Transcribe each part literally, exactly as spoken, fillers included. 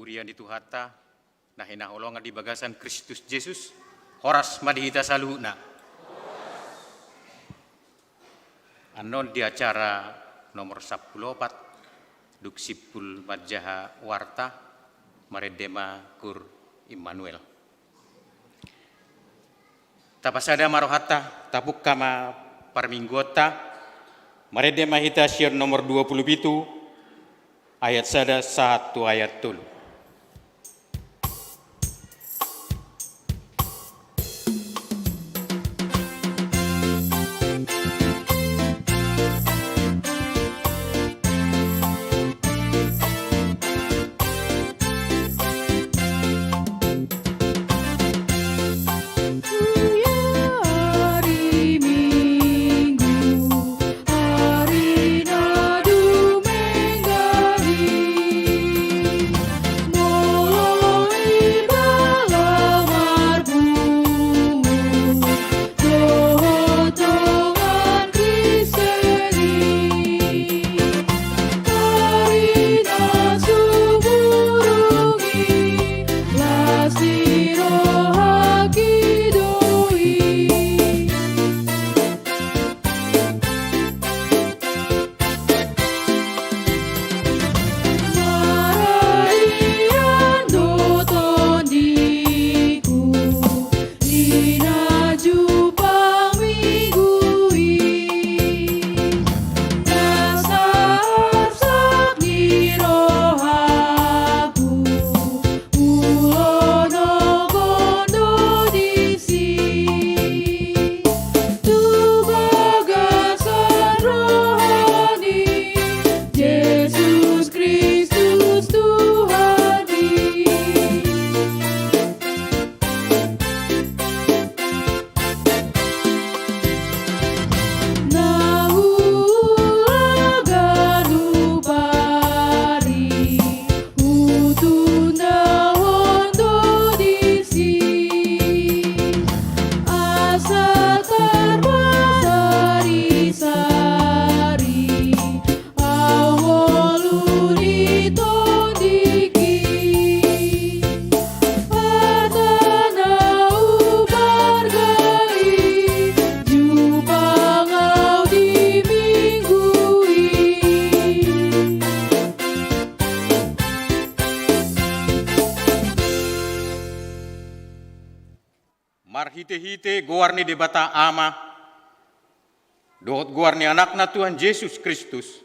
Huria ni Tuhanta na hinaholongan di bagasan Kristus Jesus, horas ma di hita saluhutna. Annon di acara nomor sampulu opat, dung simpul manjaha warta, marende ma Kur Immanuel. Tapasada ma rohanta, tapungka ma parmingguonta, marende ma hita sian nomor dua pulu pitu, ayat sada sahat tu ayat tolu. Marhitehite goar ni Debata Ama, dohot goar ni Anakna Tuhan Jesus Kristus,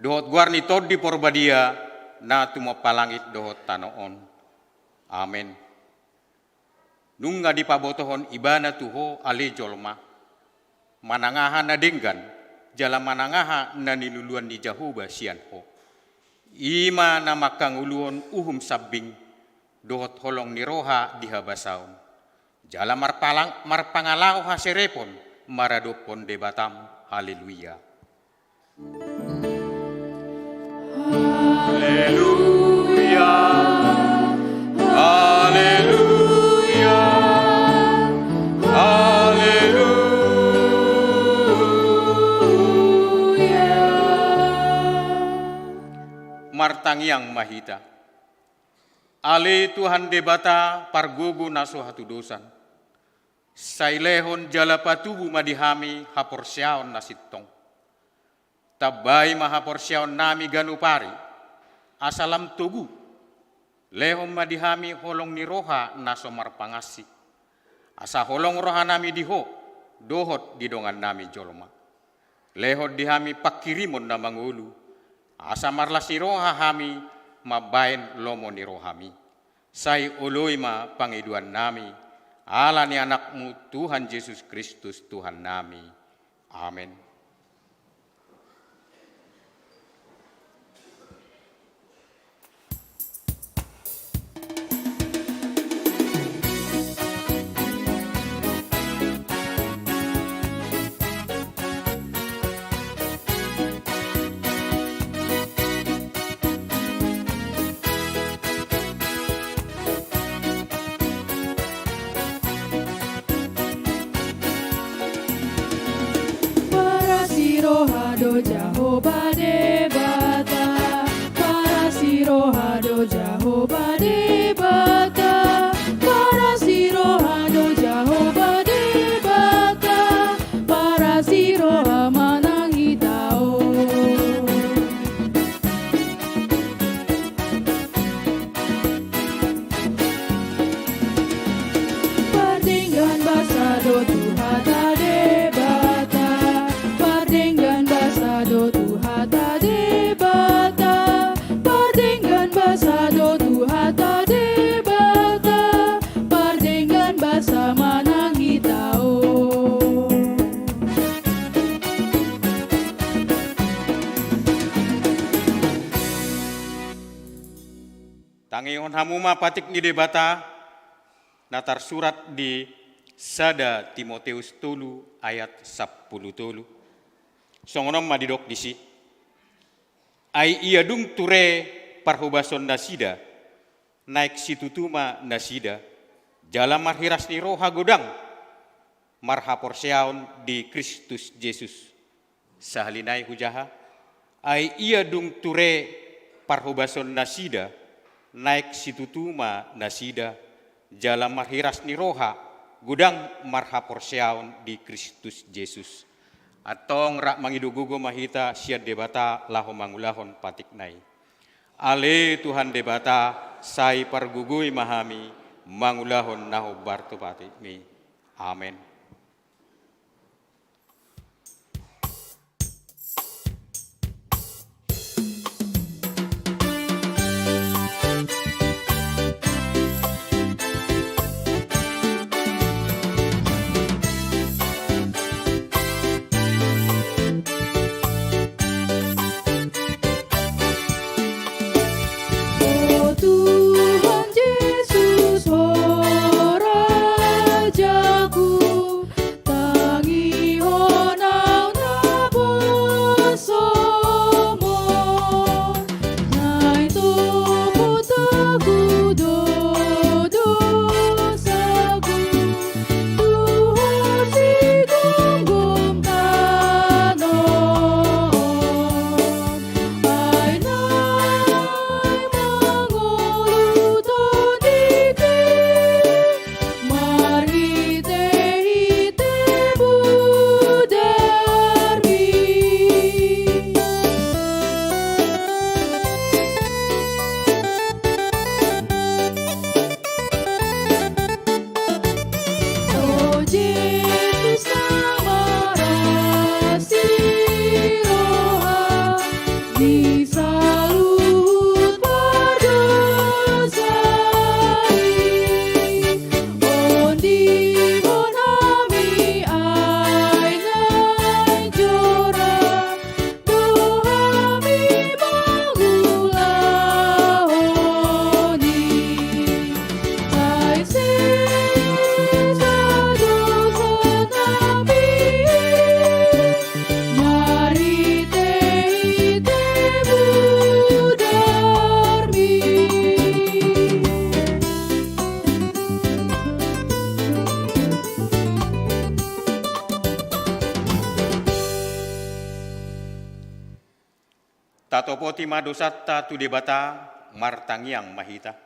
dohot goar ni Tondi Porbadia, na tumompa langit dohot tano on. Amen. Nunga dipabotohon Ibana tu ho ale jolma, manang aha na denggan, jala manang aha na niluluan ni Jahowa sian ho. I ma na manghangoluhon uhum sambing, dohot holong ni roha di habasaon. Jala marpalang-, marpangalaho haserepon, maradophon Debatam. Haleluya. Haleluya, haleluya, haleluya. Martangiang ma hita. Ale Tuhan Debata pargogo na so hatudosan. Sai lehon jala patubu ma di hami haporseaon na sintong. Tambai ma haporseaonnami ganup ari, asa lam togu. Lehon ma di hami holong ni roha na so marpangansi. Asa holong rohanami di ho, dohot di dongannami jolma. Lehon di hami panghirimon na mangolu, asa marlas ni roha hami mambahen lomo ni rohami. Sai oloi ma pangidoannami, ala ni Anakmu Tuhan Jesus Kristus Tuhannami. Amen. Paras ni roha do Jahowa Debata, paras ni roha do Jahowa Tuhanta Debata, pardenggan basa do Tuhanta Debata, pardenggan basa do Tuhanta Debata, pardenggan basa manang hita on. Tangihon hamu ma patik ni Debata na tarsurat di sada Timoteus tolu ayat sampulu tolu. Songon on ma didok disi: Ai ia dung ture parhobasonnasida, naeng situtu ma nasida, jala marhiras ni roha godang marhaporseaon di Kristus Jesus. Sahali nai hujaha: Ai ia dung ture parhobasonnasida, naeng situtu ma nasida, jala marhiras ni roha godang marhaporseaon di Kristus Jesus. Antong rap mangido gogo ma hita sian Debata laho mangulahon patikna i. Ale Tuhan Debata, sai pargogoi ma hami mangulahon na hombar tu patikmi. Amen. O Tuhan Jesus, ho rajaku, tangihon au na bosomon, naeng topot ahu do dosaku, tu ho sigomgom tano on. Ai naeng mangolu tondiku, marhitehite budarmi. O Jesus na marasi roha di saluhut pardosa i, ondihon hami ai naeng jora do hami mangulahon i. Sai sesa dosanami marhitehite budarmi. Tatopoti ma dosanta tu Debata, martangiang ma hita.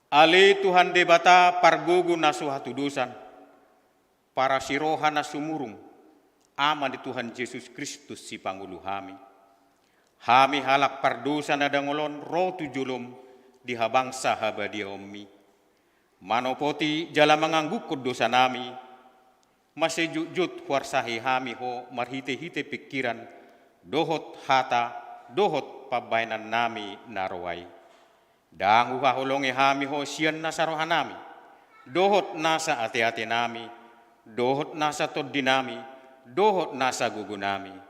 Ale Tuhan Debata, pargogo na so hatudosan, parasi roha na sumurung, Ama ni Tuhan Jesus Kristus, Sipangolu hami. Hami halak pardosa na dangol on ro tu jolom di habangsa habadiaonmi, manopoti jala manganggungkon dosanami, mansai jotjot huarsahi hami Ho marhitehite pingkiran, dohot hata, dohot pambahenannami na roa i. Ndang huhaholongi hami Ho sian nasa rohanami, dohot nasa ateatenami, dohot nasa tondinami, dohot nasa gogonami.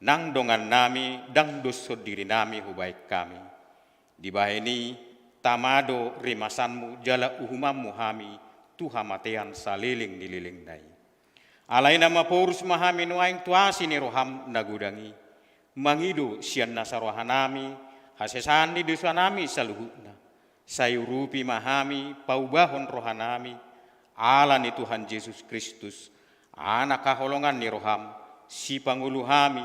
Nang dongannami ndang dos sondirinami hubahen hami. Dibahen i, tama do rimasanmu jala uhumanmu hami tu hamatean saleleng ni lelengna i. Alai na maporus ma hami nuaeng tu asi ni roham na godang i, mangido sian nasa rohanami hasesaan ni dosanami saluhutna. Sai urupi ma hami paubahon rohanami, ala ni Tuhan Jesus Kristus, Anak haholongan ni roham, Sipangolu hami,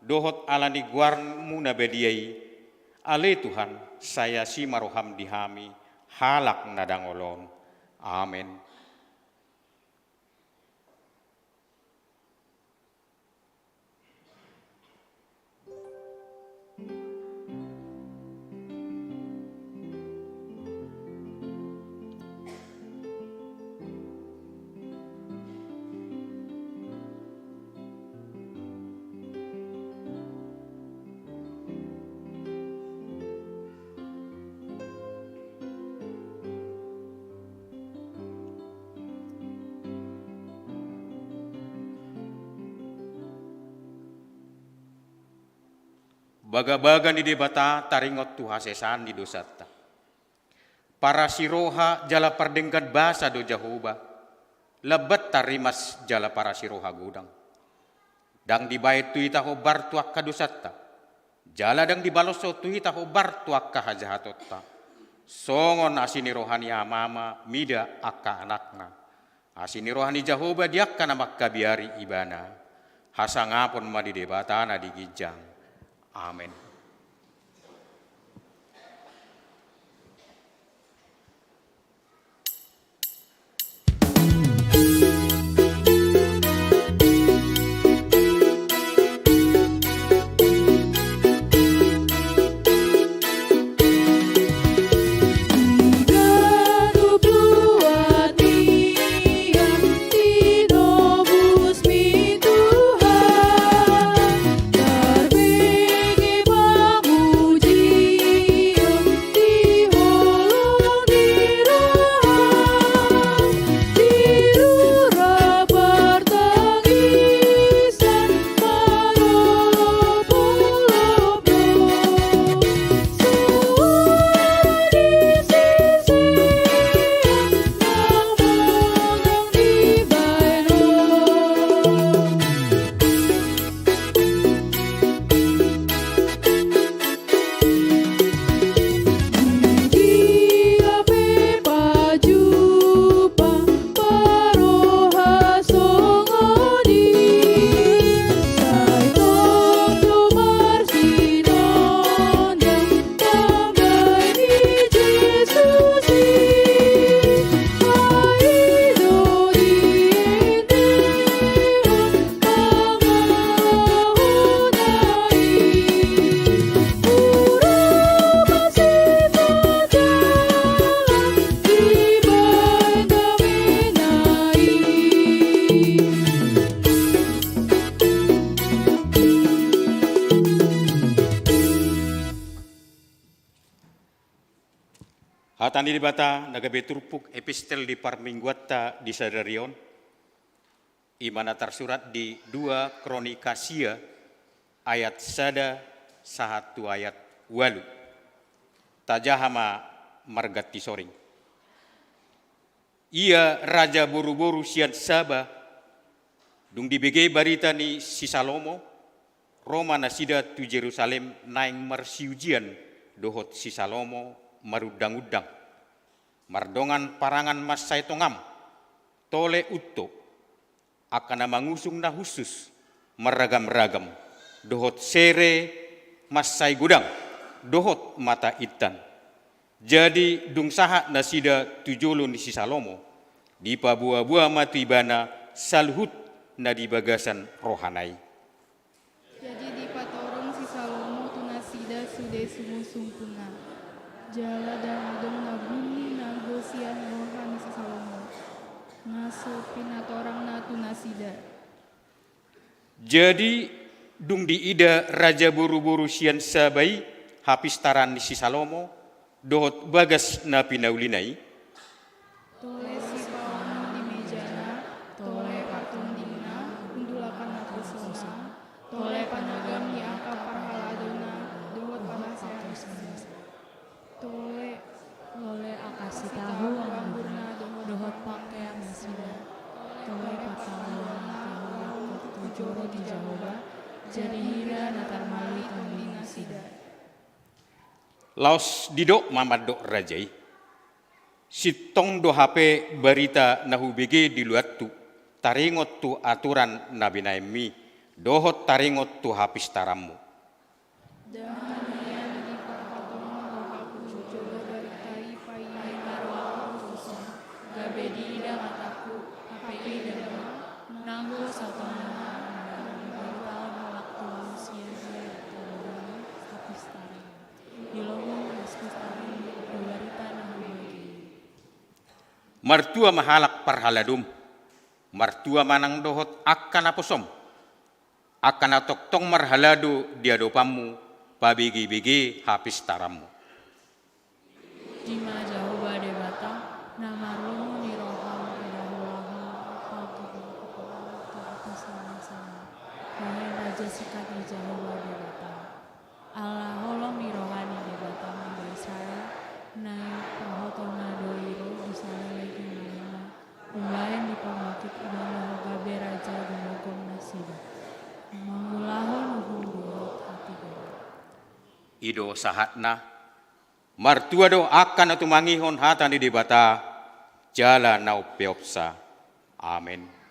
dohot ala ni goarmu na badia i. Ale Tuhan, sai asi ma roham di hami, halak na dangol on. Amen. Bagabaga ni Debata taringot tu hasesaan ni dosanta. Parasiroha jala pardenggan basa do Jahowa, lambat tarrimas jala parasiroha godang. Ndang dibahen tu hita hombar tu angka dosanta, jala ndang dibaloshon tu hita hombar tu angka hajahatonta. Songon asi ni roha ni Amanta mida angka anakna, asi ni roha ni Jahowa di angka na mangkabiari Ibana. Hasangapon ma di Debata na di ginjang. Amen. Hata ni Debata na gabe turpuk epistel di parmingguanta di sadari on, i ma na tarsurat di dua Kronika sia ayat sada sahat tu ayat ualu. Tajaha ma marganti soring. Ia raja boruboru sian Saba, dung dibege barita ni si Salomo, ro ma nasida tu Jerusalem naeng marsiujian dohot si Salomo marundangundang. Mardongan parangan mansai tongam, tole unto, angka na mangusung na hushus marragamragam, dohot sere mansai godang, dohot mata intan. Jadi dung sahat nasida tu jolo ni si Salomo, dipaboaboa ma tu ibana saluhut na di bagasan rohana i. Jadi dipatorang si Salomo tu nasida sude sungkunsungkunna. Jala ndang adong na buni nanggo sian roha ni si Salomo, na so pinatorangna tu nasida. Jadi dung diida raja boruboru sian Saba i hapistaran ni si Salomo, dohot bagas na pinaulina i. Tole sipaonon di mejana, tole partondingna, hundul angka naposona, tole panagam ni angka parhaladona, dohot panghasehaseonna. Tole, tole angka sitahu anggurna, dohot pakean nasida, tole pataluan na tahu tu joro ni Jahowa, jadi hira na tarmali tondi nasida. Laos didok ma mandok raja i: Sintong do hape barita na hubege di luathu, taringot tu aturan na binahenmi, dohot taringot tu hapistaranmu. Ndang hanian diparhatongon rohangku jolo barita i, paima rohangku huson, gabe diida matangku, hape ida ma, nanggo satonga na dibaritaon halak tu ahu sian ia di tondinami, hapistaran. Di lomong hapistaran do barita na hubege i. Martua ma halak parhaladom, martua ma nang dohot angka naposom, angka na tongtong marhalado di adopanmu, pabegebege hapistaranmu. Puji ma Jahowa Debata, na marlomo ni roha mangudahulahul, panggigion tu hapistaran. Bahen raja singkat ni Jahowa Debata. do sahatna. Martua do angka na tumangihon hata ni Debata jala na umpeopsa. Amen.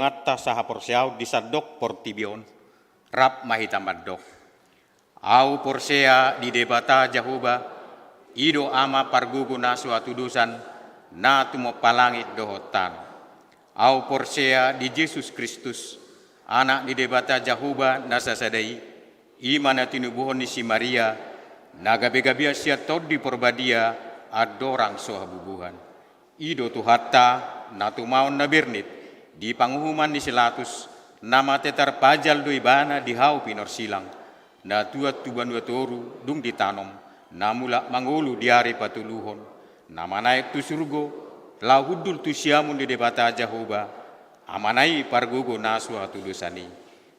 Mata sahaporseaon di sandok portibi on, rap ma hita mandok. Ahu porsea di Debata Jahowa, i do Ama pargogo na so hatudosan, na tumompa langit dohot tano. Ahu porsea di Jesus Kristus, Anak ni Debata Jahowa na sasada i, i ma na tinubuhon ni si Maria, na gabe-gabean sian Tondi Porbadia, andorang so habubuhan. I do Tuhanta, na tumaon na bernit, di panguhuman ni si Latus, na mate tarpajal do ibana di hau pinorsilang, na tuat tu banua toru dung ditanom, na mulak mangolu di ari patoluhon, na manaek tu surgo, laho hundul tu siamun ni Debata Jahowa, Amana i pargogo na so hatudosan i.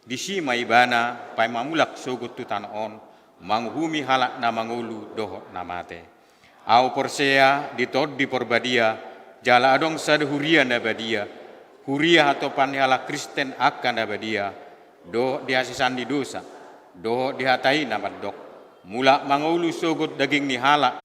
Disi ma ibana paima mulak sogot tu tano on, manguhumi halak na mangolu dohot na mate. Ahu porsea di Tondi Porbadia, jala adong sada huria na badia, huria hatopan ni halak Kristen angka na badia, dohot di hasesaan ni dosa, dohot di hata i na mandok, mulak mangolu sogot daging ni halak.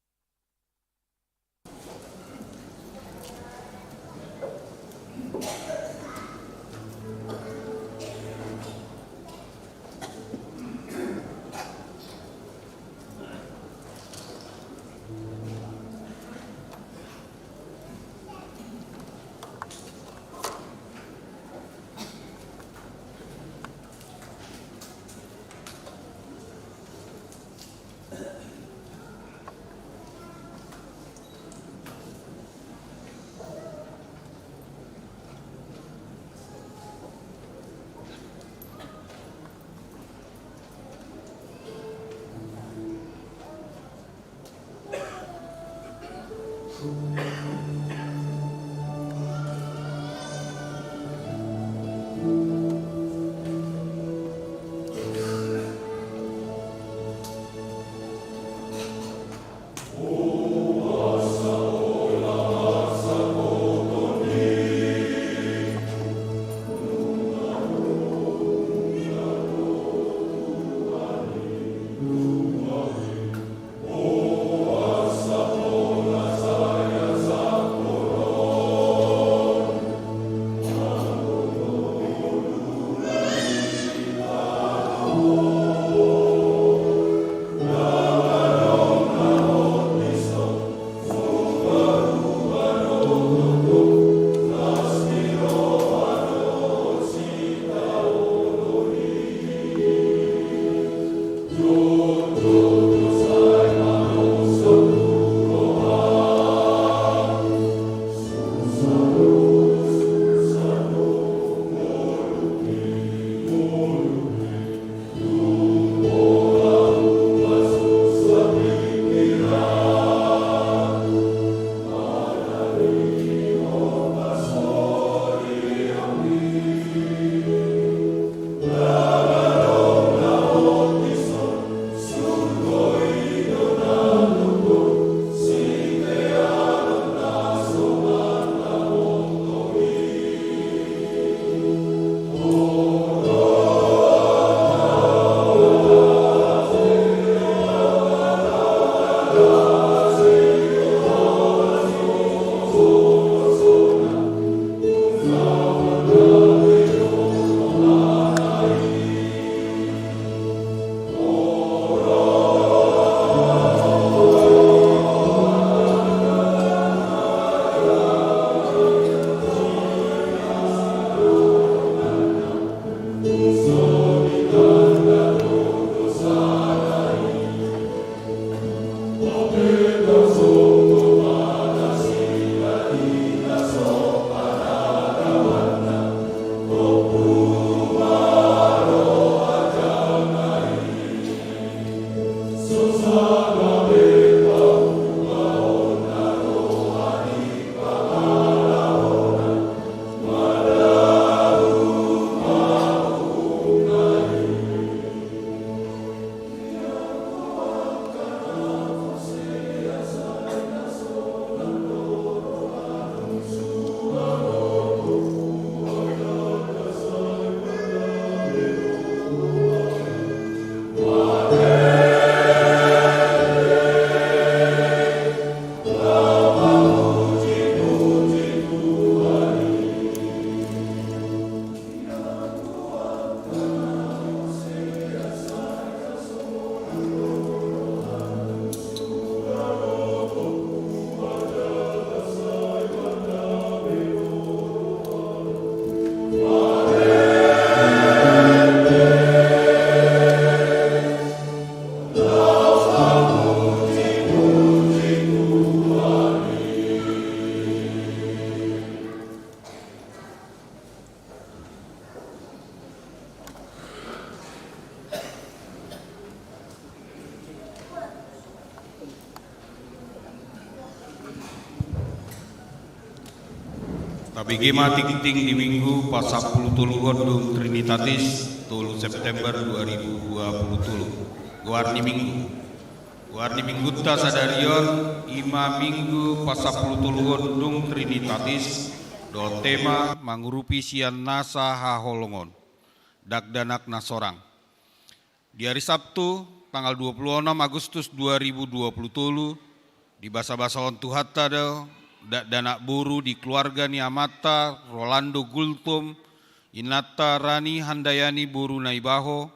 Tabege ma tingting di Minggu pasampulu toluhon dung Trinitatis, tolu September dua ribu dua puluh tolu. Goar ni Minggu. Goar ni Minggunta sadari on, i ma Minggu pasampulu toluhon dung Trinitatis, dohot tema mangurupi sian nasa haholongon. Dakdanak na sorang. Di ari Sabtu, tanggal dua puluh enam Agustus dua ribu dua puluh tolu, dibasabasahon Tuhanta do dakdanak boru di keluarga ni amanta Rolando Gultom, inanta Rani Handayani boru Naibaho,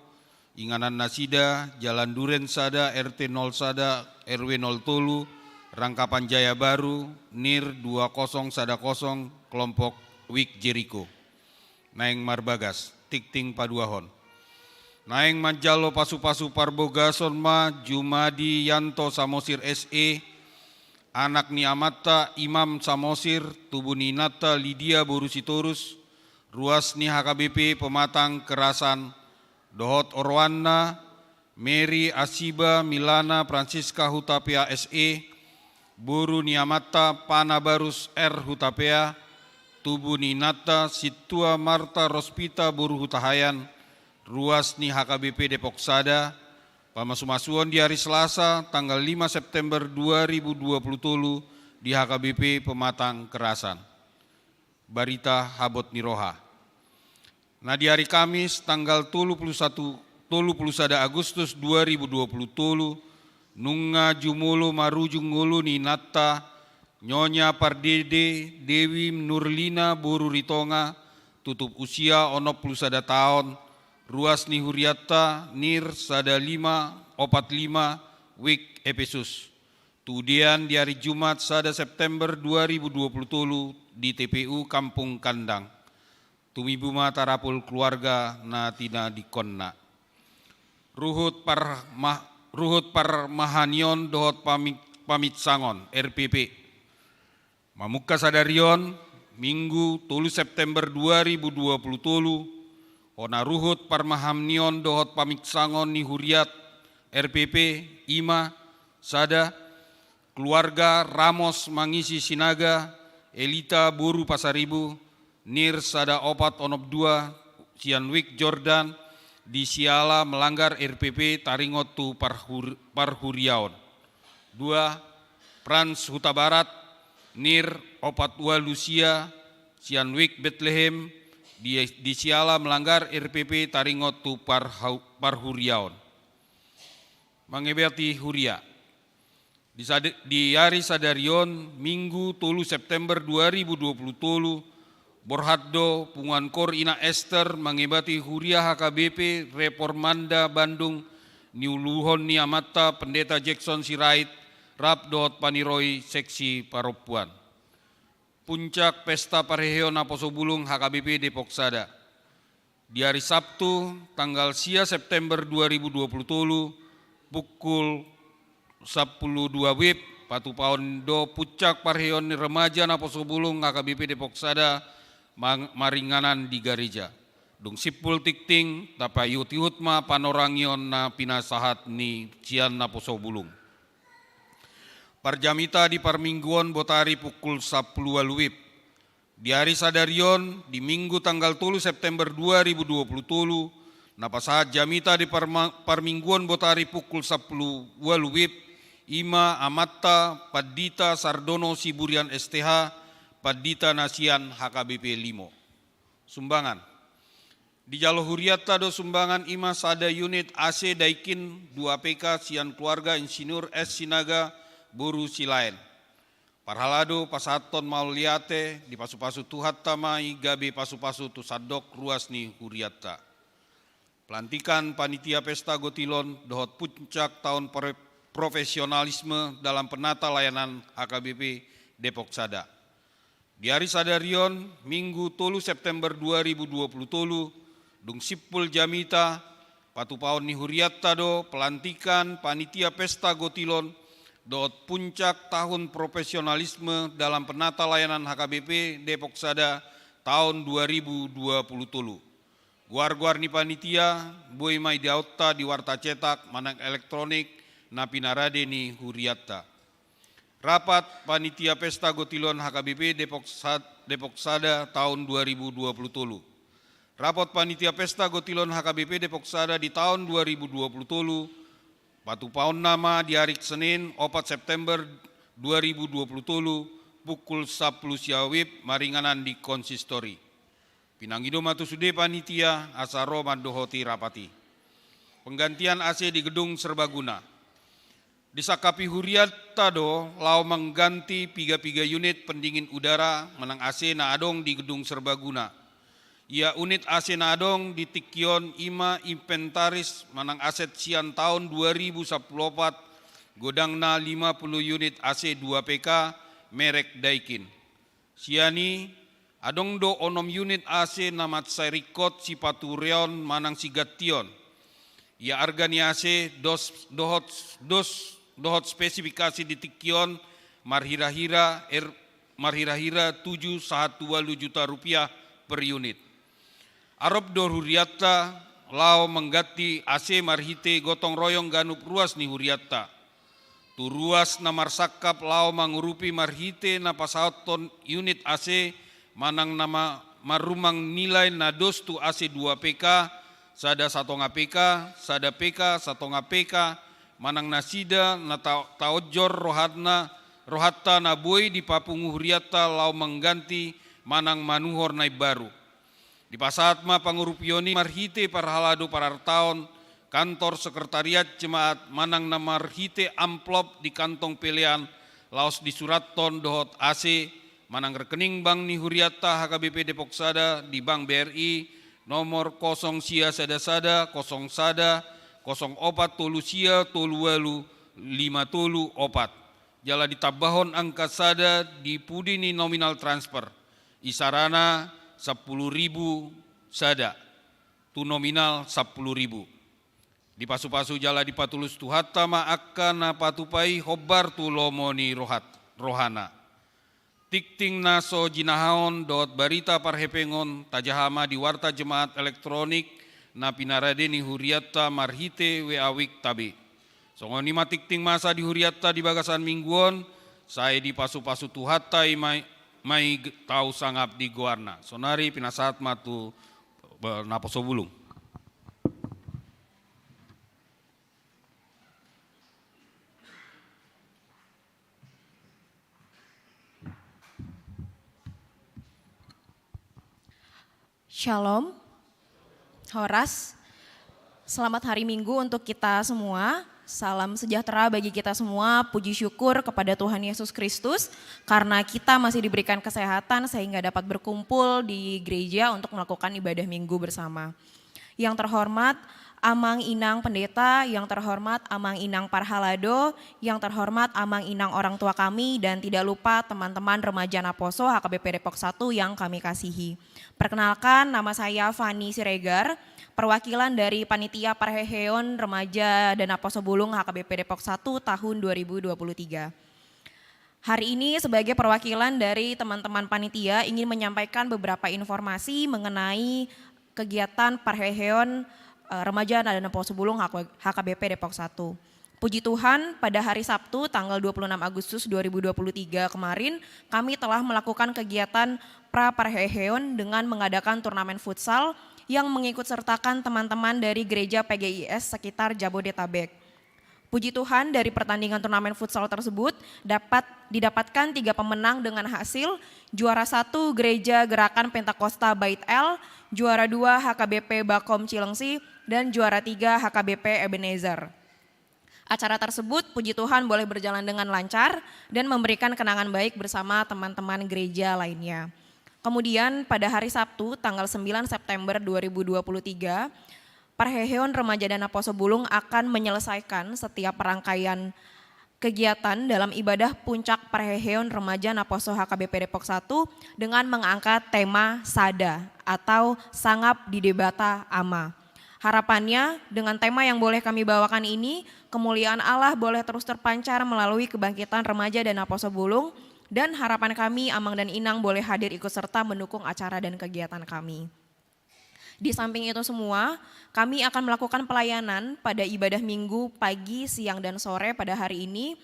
inganan nasida, Jalan Duren sada, R T nol sada, R W nol tolu, Rangkapan Jaya Baru, NIR dua kosong sada kosong, kelompok Wik Jeriko. Naeng marbagas, tingting paduahon. Naeng manjalo pasupasu parbagason ma Jumadi Yanto Samosir S E, anak ni amanta Imam Samosir, tubu ni inanta Lidia boru Sitorus, ruas ni H K B P Pematang Kerasan, dohot oroanna, Mary Asiba Milana Francisca Hutapea S E, boru ni amanta Panabarus R Hutapea, tubu ni inanta Sintua Marta Rospita boru Hutahaean, ruas ni H K B P Depok Sada, pamasumasuon di ari Selasa, tanggal lima September dua ribu dua puluh tolu, di H K B P Pematang Kerasan. Barita habot ni roha. Na di ari Kamis, tanggal tolu puluh satu, tolu puluh sada Agustus dua ribu dua puluh tolu, nunga jumolo marujung ngolu ni inanta, Nyonya Pardede Dewi Nurlina boru Ritonga, tutup usia onom puluh sada taon, ruas ni hurianta, NIR sada lima opat lima, Wik Epesus. Tudean di ari Jumat, sada September dua ribu dua puluh tolu, di T P U Kampung Kandang. Tumibu ma tarapul keluarga na tinadingkonna. Ruhut par-, ma-, ruhut parmahanion dohot pami-, pamitsangon, R P P. Mamungka sadari on, Minggu, tolu September dua ribu dua puluh tolu, hona ruhut parmahanion dohot pamitsangon ni huriat, R P P, i ma, sada, keluarga Ramos Mangisi Sinaga, Elita boru Pasaribu, NIR sada opat onom dua, sian Wik Jordan, di Siala melanggar R P P taringot tu parhur-, parhuriaon. Dua, Frans Hutabarat, NIR opat ualu sia, sian Wik Betlehem, di, di Siala melanggar R P P taringot tu parhau-, parhuriaon. Mangebati huria. Di sade-, di ari sadari on, Minggu, tolu September dua ribu dua puluh tolu, borhat do Punguan Koor Ina Ester mangebati huria H K B P Reformanda Bandung, niuluhon ni amanta Pendeta Jackson Sirait, rap dohot paniroi seksi parompuan. Puncak Pesta Parheheon Naposo Bulung H K B P Depok Sada. Di ari Sabtu, tanggal sia September dua ribu dua puluh tolu, pukul sampulu dua WIB, patupaon do puncak parheheon ni remaja Naposo Bulung H K B P Depok Sada mang-, maringanan di gareja. Dung simpul tingting, tapaihutihut ma panorangion na pinasahat ni sian Naposo Bulung. Parjamita di parmingguon botari pukul sampulu ualu WIB. Di ari sadari on, di Minggu tanggal tolu September dua ribu dua puluh tolu, na pasahat jamita di parma-, parmingguon botari pukul sampulu ualu WIB, i ma amanta Pandita Sardono Siburian S T H, pandita na sian H K B P Limo. Sumbangan. Dijalo hurianta do sumbangan, i ma sada unit A C Daikin dua P K sian keluarga Insinyur S Sinaga boru Silaen. Parhalado pasahathon mauliate, dipasupasu Tuhanta ma i gabe pasupasu tu sandok ruas ni hurianta. Pelantikan panitia pesta gotilon dohot puncak tahun pre-, profesionalisme dalam penata layanan H K B P Depok Sada. Di ari sadari on, Minggu tolu September dua ribu dua puluh tolu, dung simpul jamita, patupaon ni hurianta do pelantikan panitia pesta gotilon dohot puncak tahun profesionalisme dalam penata layanan H K B P Depok Sada tahun dua ribu dua puluh tolu. Goar-goar ni panitia boi ma idaonta di warta cetak manang elektronik na pinarade ni hurianta. Rapat Panitia Pesta Gotilon H K B P Depok Sad-, Depok Sada tahun dua ribu dua puluh tolu. Rapot Panitia Pesta Gotilon H K B P Depok Sada di tahun dua ribu dua puluh tolu, patupaonna ma di ari Senin, opat September dua ribu dua puluh tolu, pukul sampulu sia WIB, maringanan di konsistori. Pinangido ma tu sude panitia asa ro mandohoti rapat i. Penggantian A C di Gedung Serbaguna. Disangkapi huriatta do laho mangganti piga-piga unit pendingin udara manang A C na adong di Gedung Serbaguna. Ia unit A C na adong di tingki on i ma inventaris manang aset sian taon dua ribu sampulu opat, godangna lima puluh unit A C dua P K merek Daikin. Sian i, adong do onom unit A C na mansai ringkot sipatureon manang sigantion. Ia arga ni A C dos, dohot, dos, dohot spesifikasi di tingki on marhira-hira er-, marhira-hira tujuh sahat tu ualu juta rupiah per unit. Arop do huriatta laho mangganti A C marhite gotong royong ganup ruas ni huriatta. Tu ruas na marsangkap laho mangurupi marhite na pasahathon unit A C manang na ma-, marrumang nilai na dos tu A C dua P K, sada satonga P K, sada P K, satonga P K, manang nasida na ta-, taonjor rohatna, rohatta na boi dipapungu huriatta laho mangganti manang manuhor na imbaru. Dipasahat ma pangurupion i marhite parhalado parartaon kantor sekretariat jemaat manang na marhite amplop di kantong pelean laos disurathon dohot A C manang rekening bank ni huriatta H K B P Depok Sada di Bank B R I nomor kosong sia sada sada kosong sada kosong opat tolu sia tolu ualu lima tolu opat. Jala ditambahon angka sada di pudi ni nominal transfer. Isarana sampulu ribu sada, tu nominal sampulu ribu. Dipasu-pasu jala dipatulus Tuhanta ma angka na patupa i hombar tu lomo ni rohat-, rohana. Tingting na so jinahahon dohot barita parhepengon tajaha ma di warta jemaat elektronik na pinarade ni huriatta marhite W A Wik tabe. Songon i ma tingting masa di huriatta di bagasan minggu on, sai dipasu-pasu Tuhanta i ma i, ma i g-, tau sangap di goarna. Sonari pinasahat ma tu, eh, naposo bulung. Shalom. Horas. Selamat hari Minggu untuk kita semua. Salam sejahtera bagi kita semua. Puji syukur kepada Tuhan Yesus Kristus karena kita masih diberikan kesehatan sehingga dapat berkumpul di gereja untuk melakukan ibadah Minggu bersama. Yang terhormat Amang Inang Pendeta, yang terhormat Amang Inang Parhalado, yang terhormat Amang Inang orang tua kami, dan tidak lupa teman-teman remaja Naposo H K B P Depok Satu yang kami kasihi. Perkenalkan, nama saya Fani Siregar, perwakilan dari Panitia Parheheon Remaja Danaposo Bulung H K B P Depok Satu tahun dua ribu dua puluh tiga. Hari ini sebagai perwakilan dari teman-teman panitia ingin menyampaikan beberapa informasi mengenai kegiatan parheheon, eh, Remaja Danaposo Bulung H K B P Depok Satu. Puji Tuhan, pada hari Sabtu tanggal dua puluh enam Agustus dua ribu dua puluh tiga kemarin, kami telah melakukan kegiatan pra parheheon dengan mengadakan turnamen futsal yang mengikutsertakan teman-teman dari gereja P G I S sekitar Jabodetabek. Puji Tuhan, dari pertandingan turnamen futsal tersebut dapat didapatkan tiga pemenang dengan hasil juara satu Gereja Gerakan Pentakosta Bait El, juara dua H K B P Bakom Cilengsi, dan juara tiga H K B P Ebenezer. Acara tersebut, puji Tuhan, boleh berjalan dengan lancar dan memberikan kenangan baik bersama teman-teman gereja lainnya. Kemudian, pada hari Sabtu, tanggal sembilan September dua ribu dua puluh tiga, Parheheon Remaja Danaposo Bulung akan menyelesaikan setiap rangkaian kegiatan dalam ibadah puncak Parheheon Remaja Naposo H K B P Depok Satu dengan mengangkat tema Sada atau Sangap di Debata Ama. Harapannya, dengan tema yang boleh kami bawakan ini, kemuliaan Allah boleh terus terpancar melalui kebangkitan remaja Danaposo Bulung, dan harapan kami, Amang dan Inang boleh hadir ikut serta mendukung acara dan kegiatan kami. Di samping itu semua, kami akan melakukan pelayanan pada ibadah Minggu pagi, siang, dan sore pada hari ini.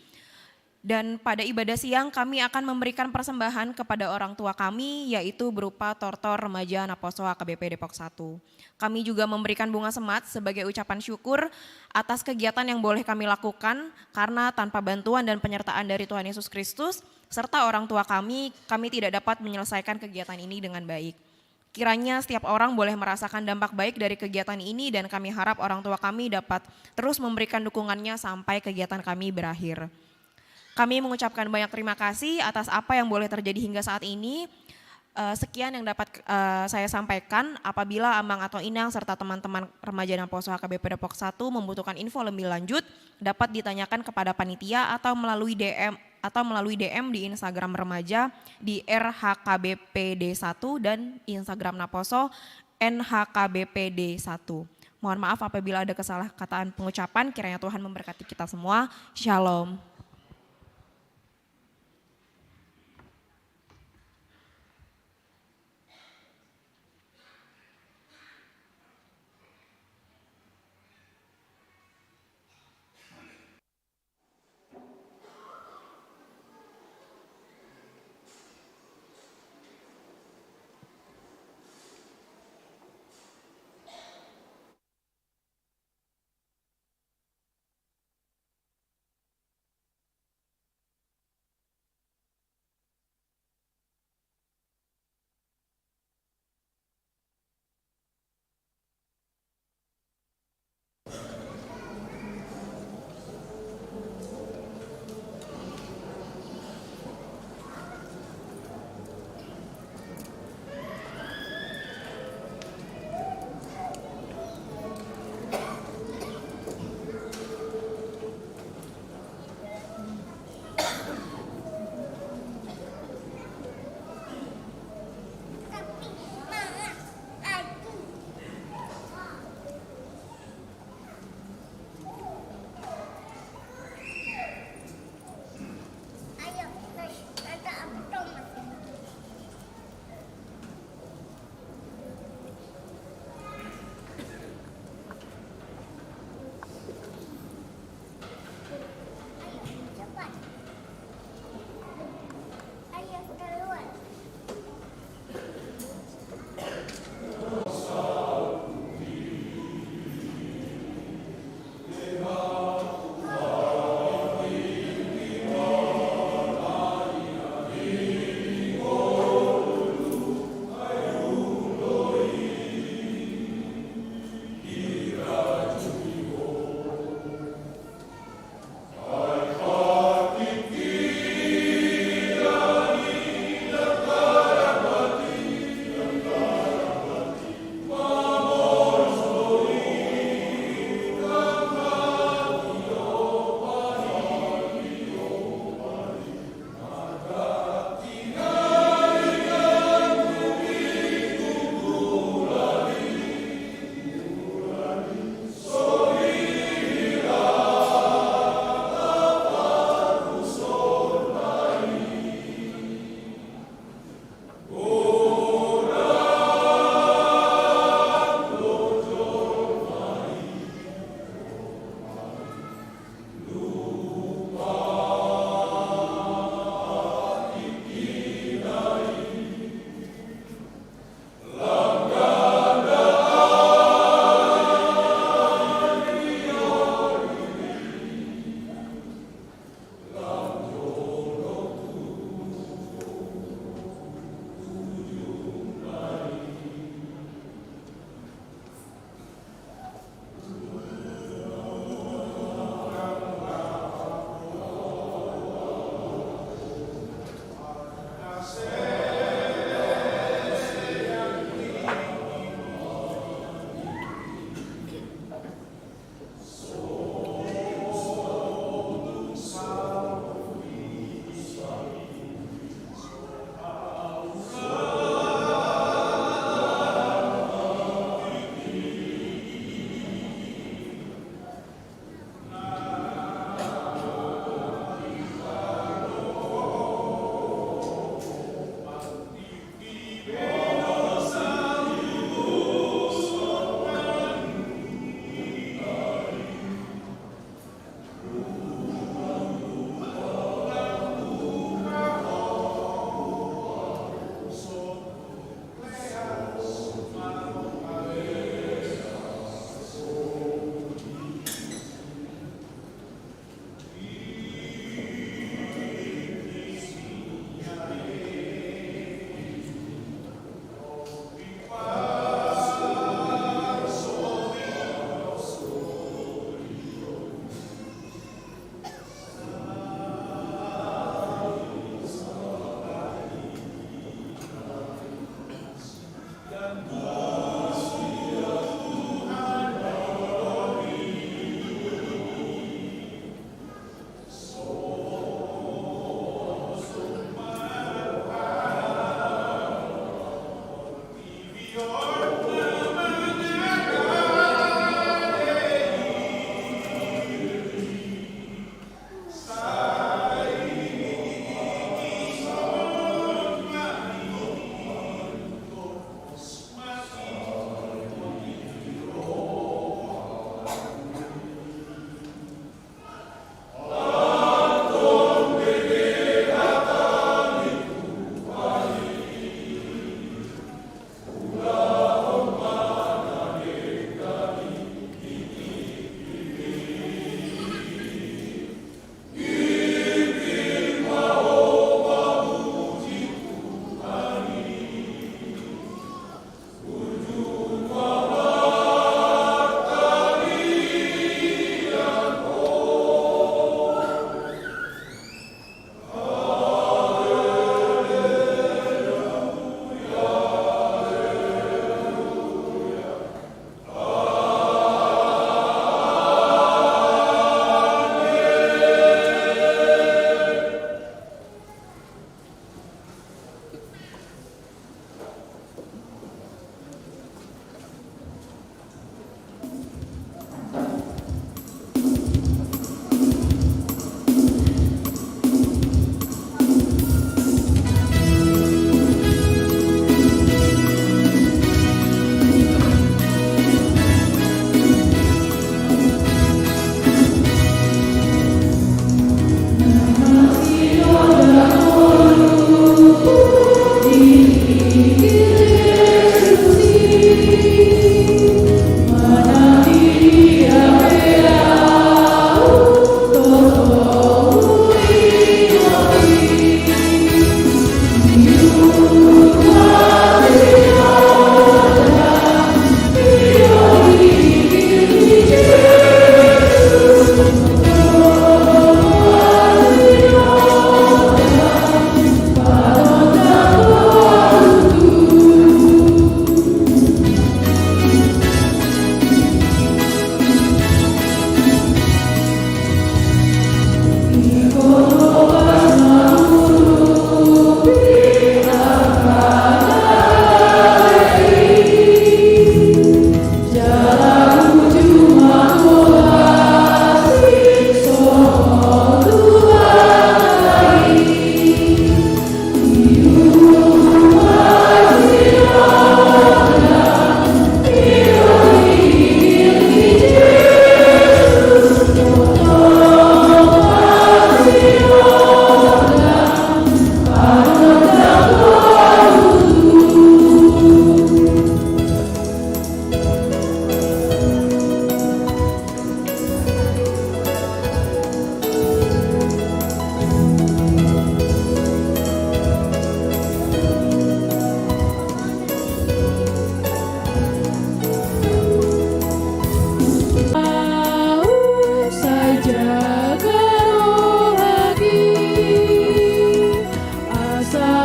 Dan pada ibadah siang kami akan memberikan persembahan kepada orang tua kami, yaitu berupa tortor remaja Naposo H K B P Depok satu. Kami juga memberikan bunga semat sebagai ucapan syukur atas kegiatan yang boleh kami lakukan, karena tanpa bantuan dan penyertaan dari Tuhan Yesus Kristus serta orang tua kami, kami tidak dapat menyelesaikan kegiatan ini dengan baik. Kiranya setiap orang boleh merasakan dampak baik dari kegiatan ini, dan kami harap orang tua kami dapat terus memberikan dukungannya sampai kegiatan kami berakhir. Kami mengucapkan banyak terima kasih atas apa yang boleh terjadi hingga saat ini. Eh, sekian yang dapat, eh, saya sampaikan. Apabila Amang atau Inang serta teman-teman remaja Naposo H K B P Depok satu membutuhkan info lebih lanjut, dapat ditanyakan kepada panitia atau melalui D M, atau melalui D M di Instagram remaja di R H K B P D satu dan Instagram Naposo N H K B P D satu. Mohon maaf apabila ada kesalahkataan pengucapan, kiranya Tuhan memberkati kita semua. Shalom.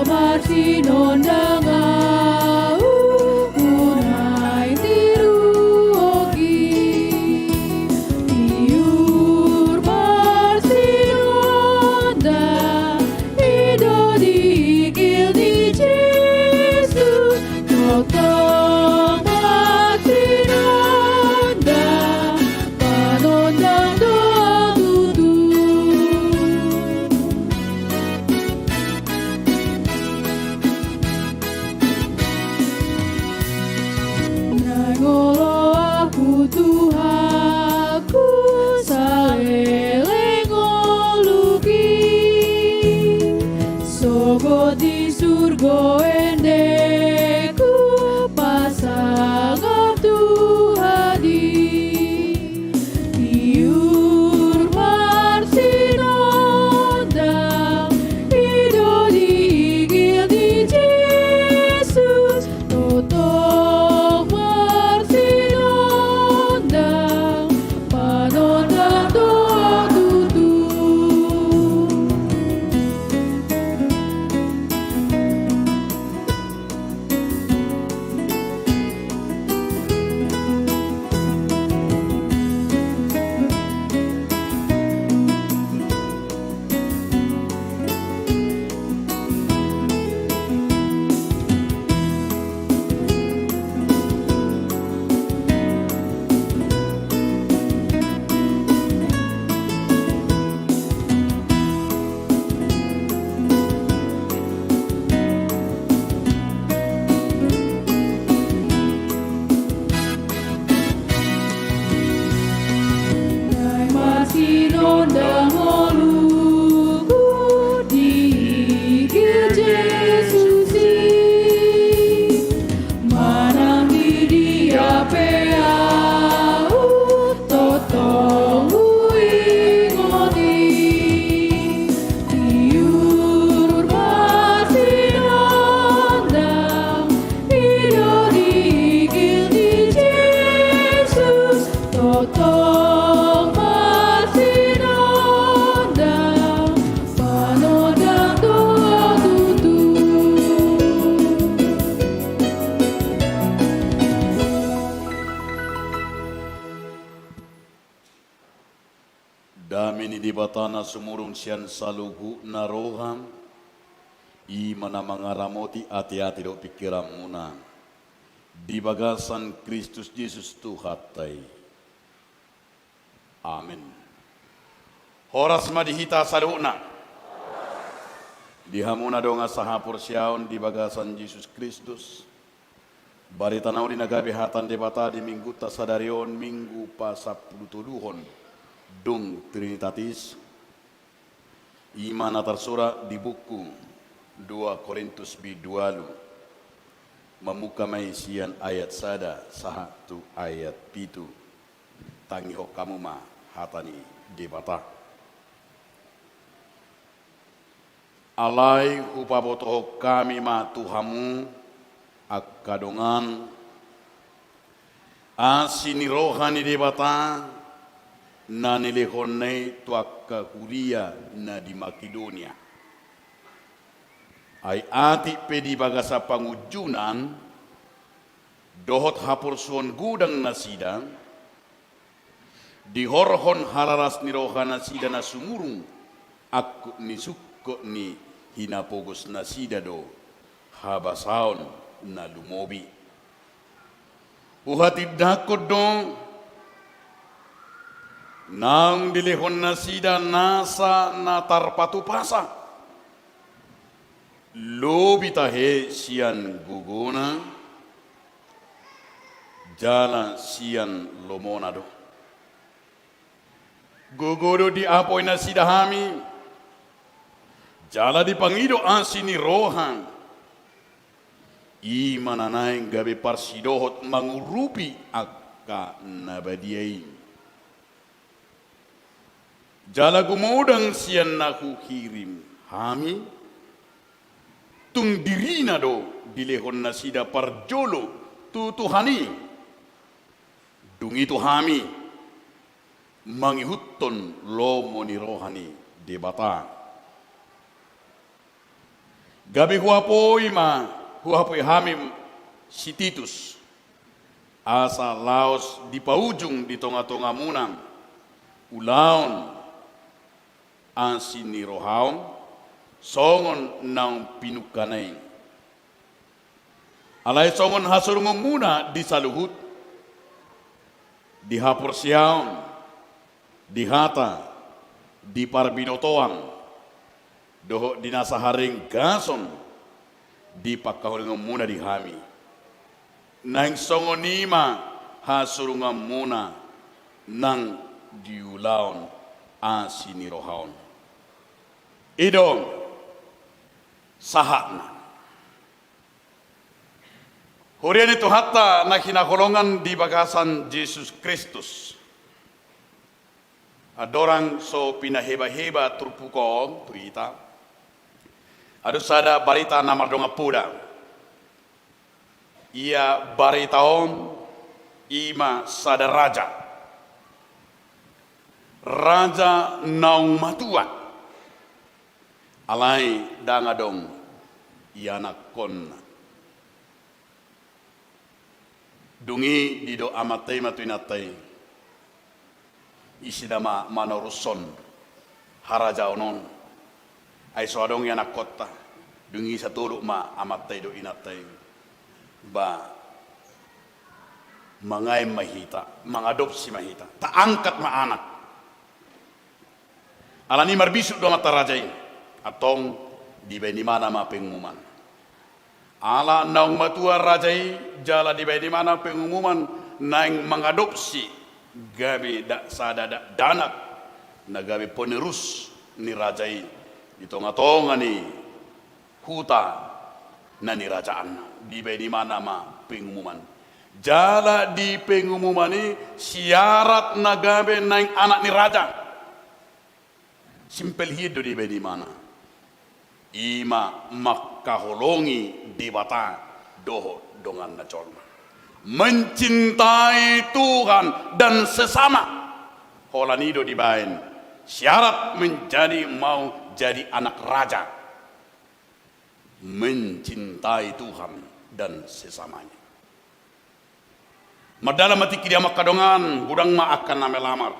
Marsinondang ahu, unang tiruon i. Tiur marsinondang, i do digil ni Jesus. Tongtong marsinondang, panondang do tutu. Naeng olo ahu Tuhanku, saleleng ngolungku i. Sogot di surgo endengku, pasangap Tuhan i. Tiur marsinondang, i do digil ni Jesus. Tongtong marsinondang, panondang do tutu. Naeng marsinondang ngolungku, digil Jesus i. Manang di dia pe ahu, tongtong huingot i. Tiur marsinondang, i do digil ni Jesus. Tongtong marsinondang, panondang do tutu. Dame ni Debata na sumurung sian saluhutna roha, i ma na mangaramoti ateate dohot pingkiranmuna di bagasan Kristus Jesus Tuhanta i. Amen. Horas ma di hita saluhutna. Di hamu na dongan sahaporseaon di bagasan Jesus Kristus, barita na uli na gabe hata ni Debata di Minggunta sadari on, Minggu pasampulutoluhon dung Trinitatis, i ma na tarsurat di buku dua Korintus bindu ualu. Mamungka ma i sian ayat sada sahat tu ayat pitu. Tangihon hamu ma hata ni Debata. Alai hupabotohon hami ma tu hamu, angka dongan, asi ni roha ni Debata na nilehonna i tu angka huria na di Makedonia. Ai atik pe di bagasan pangunjunan dohot haporsuon godang nasida, dihorhon hararas ni roha nasida na sumurung, angkup ni sungkot ni hinapogosnasida do habasaon na lumobi. Huhatindangkon do, naung dilehon nasida nasa na tarpatupasa, lobi tahe sian gogona jala sian lomona do. Gogo do diapoi nasida hami, jala dipangido asi ni roha, i ma na naeng gabe parsidohot mangurupi angka na badia i. Jala gumodang sian na huhirim hami, tung dirina do dilehon nasida parjolo tu Tuhan i. Dung i tu hami mangihuthon lomo ni roha ni Debata. Gabe huapoi ma, huapoi hami si Titus, asa laos dipaujung di tongatongamuna ulaon asi ni rohaon, songon naung pinungkana i. Alai songon hasurungonmuna di saluhut, di haporseaon, di hata, di parbinotoan, dohot di na saharenggason di pangkaholonganmuna di hami, naeng songon i ma hasurunganmuna nang di ulaon asi ni rohaon. I do sahatna. Huria ni Tuhanta na hinaholongan di bagasan Jesus Kristus. Andorang so pinahebaheba turpuk on tu hita, adong sada barita na mardongan poda. Ia barita on i ma sada raja. Raja naung matua. Alai ndang adong ianakkonna. Dung i didok amanta i ma tu inanta i, ise nama manorushon harajaon on? Ai so adong ianakkonta. Dung i satolop ma amanta i dohot inanta i, ba mangaen ma hita, mangadopsi ma hita, taangkat ma anak. Alani marbisuk do amanta raja i, antong dibaen imana ma pengumuman. Ala naung matua raja i jala dibaen imana pengumuman naeng mangadopsi gabe da-, sada da-, dakdanak na gabe penerus ni raja i di tongatonga ni huta na nirajaanna. Dibaen imana ma pengumuman. Jala di pengumuman i syarat na gabe naeng anak ni raja. Simpel hian do dibaen imana. I ma mangkaholongi Debata dohot donganna jolma. Mencintai Tuhan dan sesama. Holan i do dibaen syarat menjadi, mau jadi anak raja. Mencintai Tuhan dan sesamanya. Mardalan ma tingki di hamu angka dongan, godang ma angka na melamar.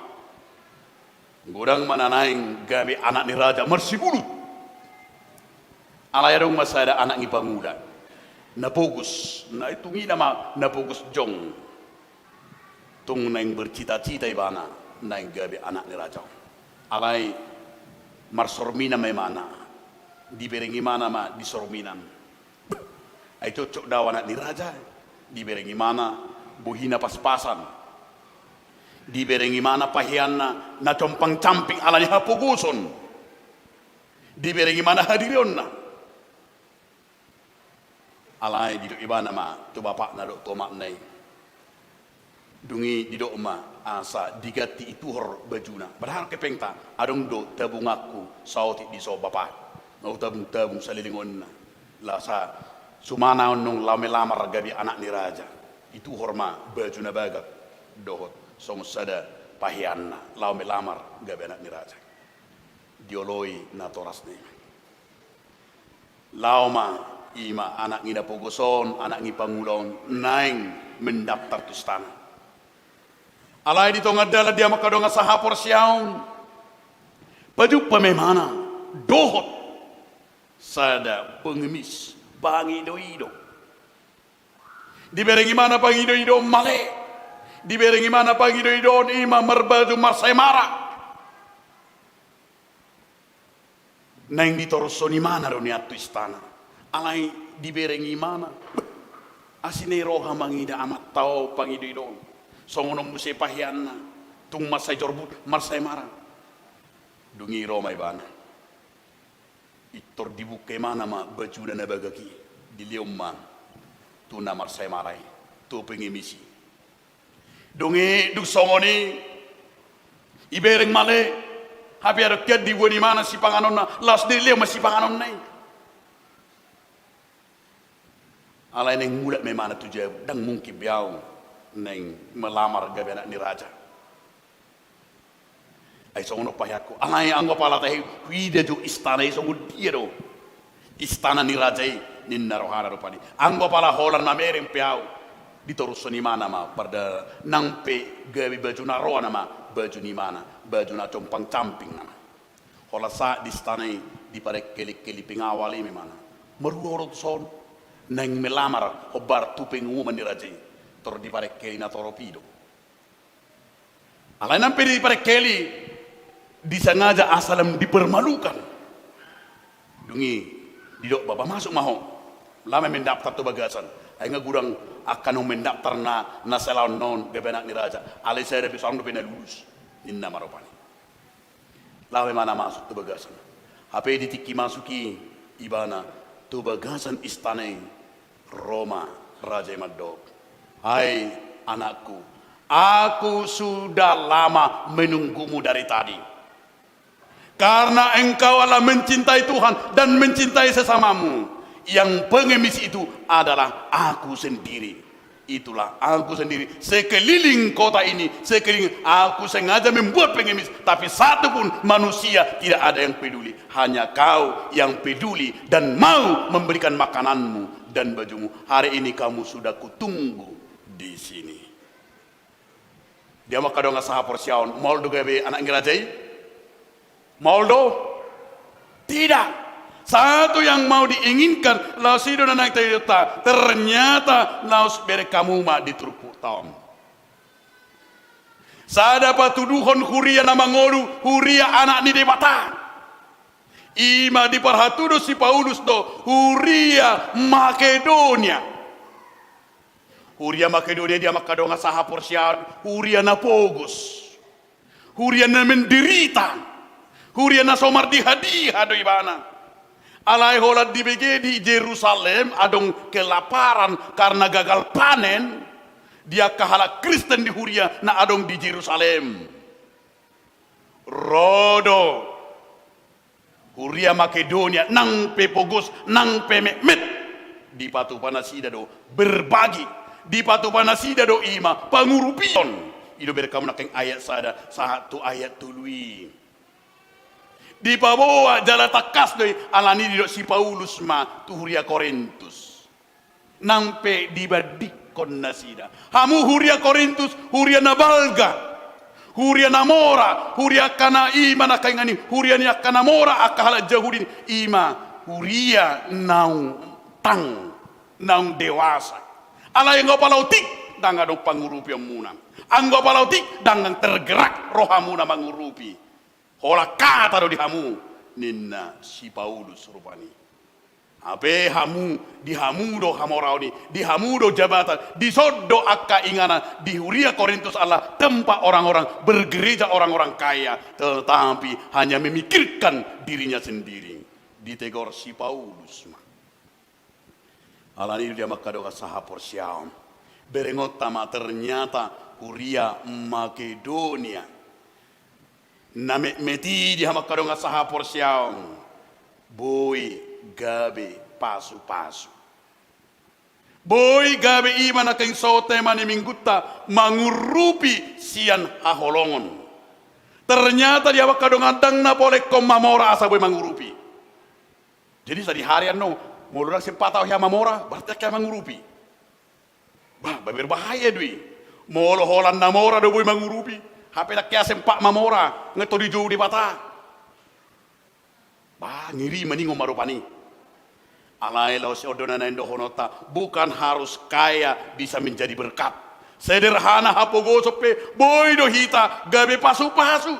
Godang ma na naeng gabe anak ni raja marsibulut. Alai adong ma sada anak ni pangula na pogos, na tung i nama na pogos jong. Tung naeng bercita-cita ibana naeng gabe anak ni raja. Alai marsorminan ma imana, dibereng imana ma di sorminan. Ai cocok do au anak ni raja. Dibereng imana bohina paspasan. Dibereng imana paheanna na compang-camping alani hapogoson. Dibereng imana hadirionna. Alai didok ibana ma tu bapakna dohot tu omakna i. Dung i didok ma asa diganti, ituhor bajuna. Padahal kepengta, adong do tabunganku saotik dison bapa. Nga hutabung-tabung saleleng on na. Laos sumana on nunga laho melamar gabe anak ni raja. Ituhor ma baju na bagak dohot songon sada paheanna laho melamar gabe anak ni raja. Dioloi natorasna i ma. Laho ma i ma anak ni na pogos on, anak ni pangula on naeng mendaftar tu istana. Alai di tonga dalan di hamu angka dongan sahaporseaon, pajumpa ma imana dohot sada pengemis, pangidoido. Dibereng imana pangidoido on male. Dibereng imana pangidoido on i ma marbaju marsaemara. Naeng ditorushon imana do nian tu istana. Alai dibereng imana, beh, asi na i roha mangida amanta on pangidoido on. Songon on muse paheanna, tung mansai jorbut, marsaemara. Dung i ro ma ibana. Pintor dibuka imana ma bajuna na bagak i, dilehon ma tu na marsaemara i, tu pengemis i. Dung i, dung songon i, ibereng male, hape adong hian diboan imana sipanganonna, laos dilehon ma sipanganonna i. Alai naeng mulak ma imana tu jabu, ndang mungkin be au naeng melamar gabe anak ni raja. Ai songon on paheanku, alai anggo pala tahe huida jo istana i songon dia do. istana ni raja i, ninna rohana rupani. Anggo pala holan mamereng pe ahu, ditorushon imana ma pardalanan, nang pe gabe baju na roa nama baju ni imana, baju na compang-camping nama. Holan sahat di istana i, diparengkeli-keli pengawal i ma imana. Marhua ho tuson, naeng melamar hombar tu pengumuman ni raja i. Tor diparengkeli na torop i do. Alai nang pe diparengkeli, disengaja asa lam dipermalukan. Dung i didok, "Bapa, masuk ma ho. Laho ma mendaftar tu bagasan. Ai nga godang angka naung mendaftar na, na salaon on gabe anak ni raja. Alai sada pe, so adong dope na lulus," ninna ma rupani. Laho ma imana masuk tu bagasan. Hape di tingki masuk i ibana tu bagasan istana i, ro ma raja i mandok, "Hai anakku, aku sudah lama menunggumu dari tadi. Karena engkau adalah mencintai Tuhan dan mencintai sesamamu. Yang pengemis itu adalah aku sendiri. Itulah aku sendiri. Sekeliling kota ini, sekeliling, aku sengaja membuat pengemis, tapi satu pun manusia tidak ada yang peduli. Hanya kau yang peduli dan mau memberikan makananmu dan bajumu. Hari ini kamu sudah kutunggu di sini." Dia mangkadongan sahaporseaon, maol do gabe anak ni raja i? Maol do? Tidak. Satu yang mau diinginkan, laos i do na naeng tadidok ta, ternyata laos bereng hamu ma di turpukta on. Sada patuduhon huria na mangolu, huria anak ni Debata. I ma diparhatudos si Paulus do huria Makedonia. Huria Makedonia dia mangkadongan sahaporseaon, huria na pogos. Huria na menderita, huria na so mardiha-diha do ibana. Alai holan dibege di Jerusalem adong kelaparan karena gagal panen di angka halak Kristen di huria na adong di Jerusalem. Ro do huria Makedonia, nang pe pogos, nang pe metmet, dipatupa nasida do berbagi, dipatupa nasida do i ma pangurupion. I do bereng hamu nangkin ayat sada sahat tu ayat tolu i. Dipaboa jala tangkas do i, alani i didok si Paulus ma tu huria Korintus. Nang pe dibandingkon nasida. Hamu huria Korintus, huria na balga, huria na mora, huria angka na i ma na kaingan i, huria ni angka na mora, angka halak Jahudi, i ma huria naung tang, naung dewasa. Alai anggo pala otik, ndang adong pangurupionmuna. Anggo pala otik, ndang tergerak rohamuna mangurupi. Holan hata do di hamu, ninna si Paulus rupani. Hape hamu, di hamu do hamoraon i, di hamu do jabatan, dison do angka inganan, di huria Korintus adalah tempat orang-orang bergereja, orang-orang kaya, tetapi hanya memikirkan dirinya sendiri. Ditegor si Paulus ma. Alani i do dia mangkadongan sahaporseaon. Berengonta ma ternyata huria Makedonia. Na metmet i dia mangkadongan sahaporseaon. Boi gabe pasu-pasu. Boi gabe i ma nangkin so tema ni minggunta mangurupi sian haholongon. Ternyata dia mangkadongan ndang na pola ingkon mamora asa boi mangurupi. Jadi sadihari annon, molo ndang sempat au hea mamora, berarti angka hea mangurupi. Bah, bah, berbahaya do i. Molo holan na mora do boi mangurupi, hape ndang hea sempat mamora, nga tong dijou Debata. Bah, ngeri ma ningon ma rupani. Alai laos on do na naeng dohononta, bukan harus kaya bisa menjadi berkat. Sederhana hapogoson pe, boi do hita gabe pasu-pasu.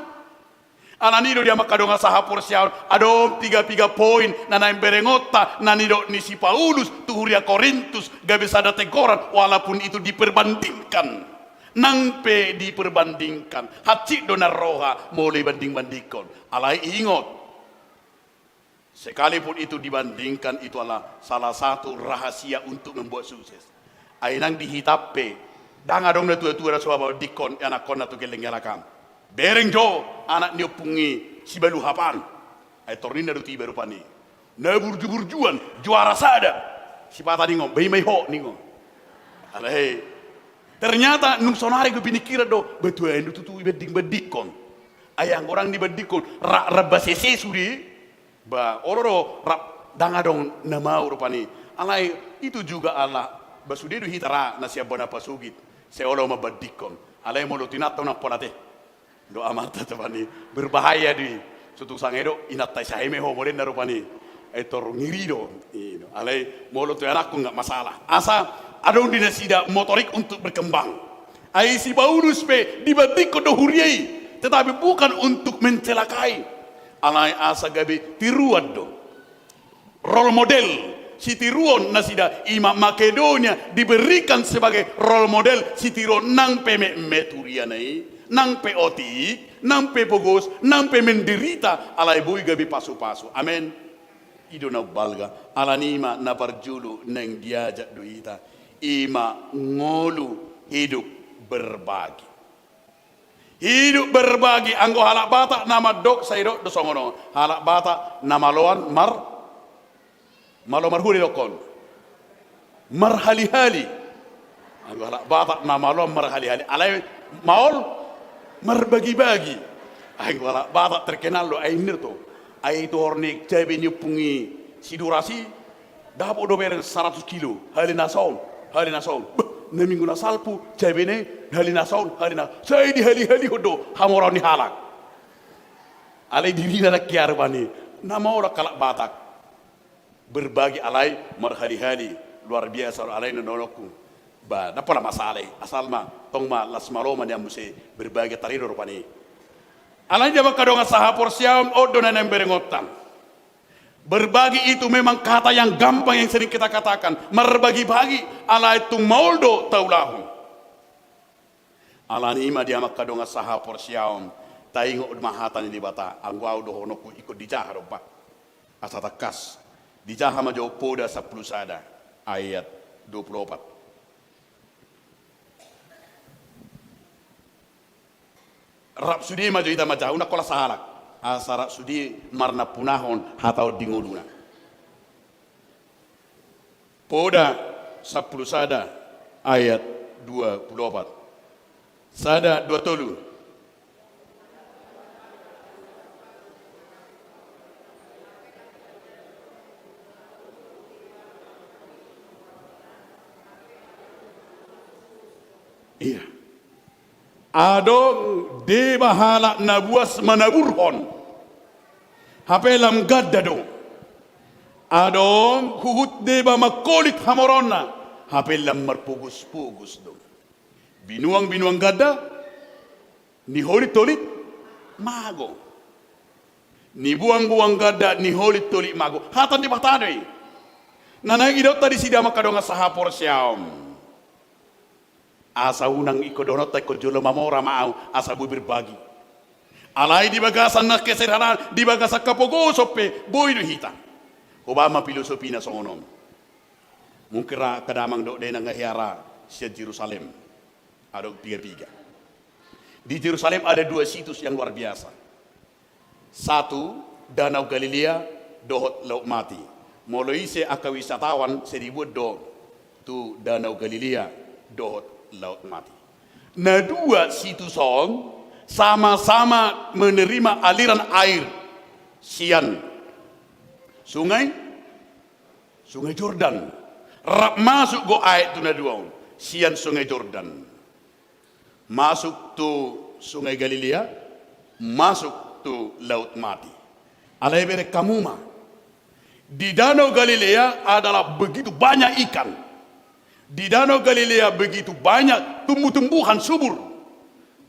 Alani i do dia mangkadongan sahaporseaon, adong piga-piga poin na naeng berengonta na nidok ni si Paulus tu huria Korintus, gabe sada tegoran, walaupun itu diperbandingkan. Nang pe diperbandingkan, hansit do na roha molo ibanding-bandingkon. Alai ingot, sekalipun itu dibandingkan, itu adalah salah satu rahasia untuk membuat sukses. Ai nang di hita pe, ndang adong na tua-tua na so babandingkon anakkonna tu gelleng ni halak an. Bereng jo anak ni ompung i si Baluhapan. Ai tor ninna do tu iba rupani, na burju-burjuan, juara sada. Sipata ningon, bah i ma i ho ningon. Alai ternyata nung sonari do piningkiran do, bah tuaon do tutu ibanding-bandingkon. Ai anggo ndang dibandingkon, rap ramba sese sude. Bah, olo do rap Ndang adong na mau rupani. Alai itu juga ala, ba sude do hita ra na sian bona pasogit. Sai olo mambandingkon. Alai molo tu inanta unang pola te. Do amanta rupani. Berbahaya do i. Sotung sanga i do inanta i, sai ma ho modern na rupani. Ai tor ngeri do. I do. Alai molo tu anakku nggak masalah. Asa adong di nasida motorik untuk berkembang. Ai si Paulus pe dibandingkon do huria i. Tetapi bukan untuk mencelakai. Alai asa gabe tiruan do. Role model, sitiruon nasida, ima Makedonia diberikan sebagai role model, sitiruon nang pe metmet huriana i, nang pe otik, nang pe pogos, nang pe menderita, alai boi gabe pasupasu. Amen. I do na umbalga, alani i ma na parjolo naeng diajak do hita, ima ngolu hidup berbagi. Hidup berbagi, anggo halak Batak na mandok, sai dok do songon on. Halak Batak na maloan mar, malo marhua didokkon. Marhali-hali. Anggo halak Batak na maloan marhali-hali. Alai maol marbagi-bagi. Anggo halak Batak terkenal do, ai nir tu. Ai tuhor ni jabe ni ompung i si Duras i. Dapot do bereng saratus kilo, hali na son, hali na son. Beh, na minggu na salpu, jabena i, hali na son, hali na, sai dihali-halihon do hamoraon ni halak. Alai dirina nangkin rupani, na maol angka halak Batak. Berbagi alai, marhali-hali, luar biasa, alai na dohononku. Ba, ndang pola masalah i, asal ma, tong ma, las malo ma nian muse, berbagi tarido rupani. Alai di angka dongan sahaporseaon, on do na naeng berengonta. Berbagi itu memang kata yang gampang yang sering kita katakan. Marbagi-bagi, alai tung maol do taulahon. Alani i ma di angka dongan sahaporseaon, taingot ma hata ni Debata, anggo au dohononku ingkon dijaha do ba. Asa tangkas, dijaha ma jo Poda sampulu sada, ayat dua pulu opat. Rap sude ma jo hita manjaha, unang holan sahalak. Asa rap sude marnampunahon hata on di ngoluna. Poda sampulu sada ayat dua pulu opat. Sada, dua, tolu. Iya. Adong deba halak na buas manaburhon, hape lam ganda do. Adong huhut deba mangkolit hamoraonna, hape lam marpogos-pogos do. Binuang-binuang ganda, niholit-holit mago. Nibuang-buang ganda, niholit-holit mago. Hata ni Debata do i. Na naeng idaonta disi di angka dongan sahaporseaon. Asa unang ingkon dohononta ingkon jolo mamora ma au, asa boi berbagi. Alai di bagasan na kesederhanaan, di bagasan hapogoson pe, boi do hita. Hoba ma filosofina songon on. Mungkin ra angka damang dohot dainang nga hea ra sian Jerusalem. Adong piga-piga. Di Jerusalem ada dua situs yang luar biasa. Satu, Danau Galilea dohot Laut Mati. Molo ise angka wisatawan, sai dibuat do tu Danau Galilea dohot Laut Mati. Na dua situs on sama-sama menerima aliran air sian sungai, Sungai Jordan. Rap masuk do aek tu na dua on sian Sungai Jordan. Masuk tu Sungai Galilea, masuk tu Laut Mati. Alai bereng hamu ma, di Danau Galilea adalah begitu banyak ikan. Di Danau Galilea begitu banyak tumbuh-tumbuhan subur.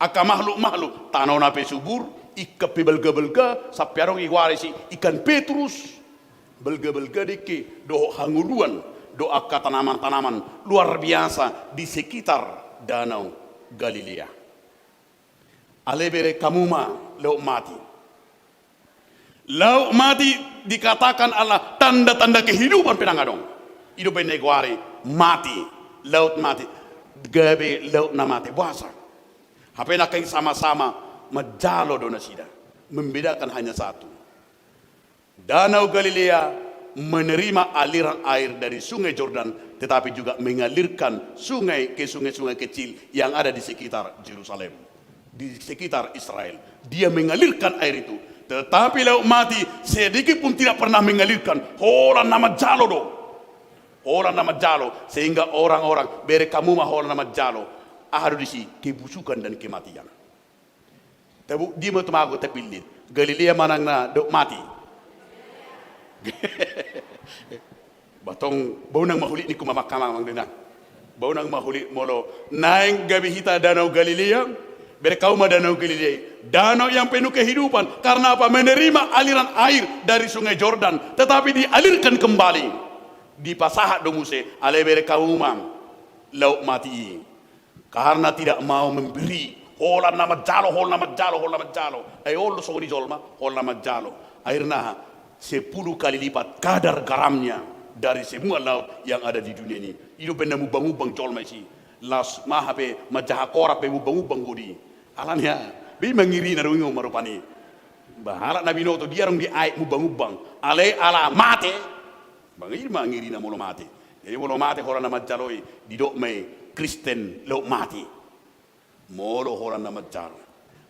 Angka makhluk-makhluk, tanona pe subur, ikan pe balga-balga, sampe adong i goari si ikan petrus. Balga-balga dengke, dohot hangoluan, dohot angka tanaman-tanaman luar biasa di sekitar Danau Galilea. Alai bereng hamu ma Laut Mati. Laut Mati dikatakan adalah tanda-tanda kehidupan pe ndang adong. I do umbahen na digoari mati, Laut Mati, gabe laut na mate. Boasa? Hape nangkin sama-sama manjalo do nasida. Membedakan hanya satu. Danau Galilea menerima aliran air dari Sungai Jordan, tetapi juga mengalirkan sungai ke sungai-sungai kecil yang ada di sekitar Jerusalem, di sekitar Israel. Dia mengalirkan air itu Tetapi Laut Mati sedikit pun tidak pernah mengalirkan, holan na manjalo do. Holan na manjalo, sehingga orang-orang, bereng hamu ma holan na manjalo. Aha do disi? Kebusukan dan kematian. Tabu, dia ma tu mago tapillit. Galilea manang na Laut Mati? Ba tong, ba unang mahulit ningku ma mangkamang, amang, dena. Ba unang mahulit molo naeng gabe hita Danau Galilea, bereng hamu ma Danau Galilea. Danau yang penuh kehidupan. Karena apa? Menerima aliran air dari Sungai Jordan, tetapi dialirkan kembali. Dipasahat do muse, alai bereng hamu ma Laut Mati i. Karena tidak mau memberi. Holan na manjalo, holan na manjalo, holan na manjalo. Ai olo songon i jolma, holan na manjalo. Akhirnya, sepuluh kali lipat kadar garamnya dari semua laut yang ada di dunia ini. I do umbahen na mumbang-umbang jolma disi. Laos ma hape manjaha korat pe mumbang-umbang do i. Alani aha? Be mangirina do i, nga marupani. Ba halak na binoto dia adong di aek mumbang-umbang. Alai ala mate. Ba i mangirina molo mate. Jadi molo mate holan na manjalo i, didok ma i Kristen Laut Mati. Molo holan na manjalo.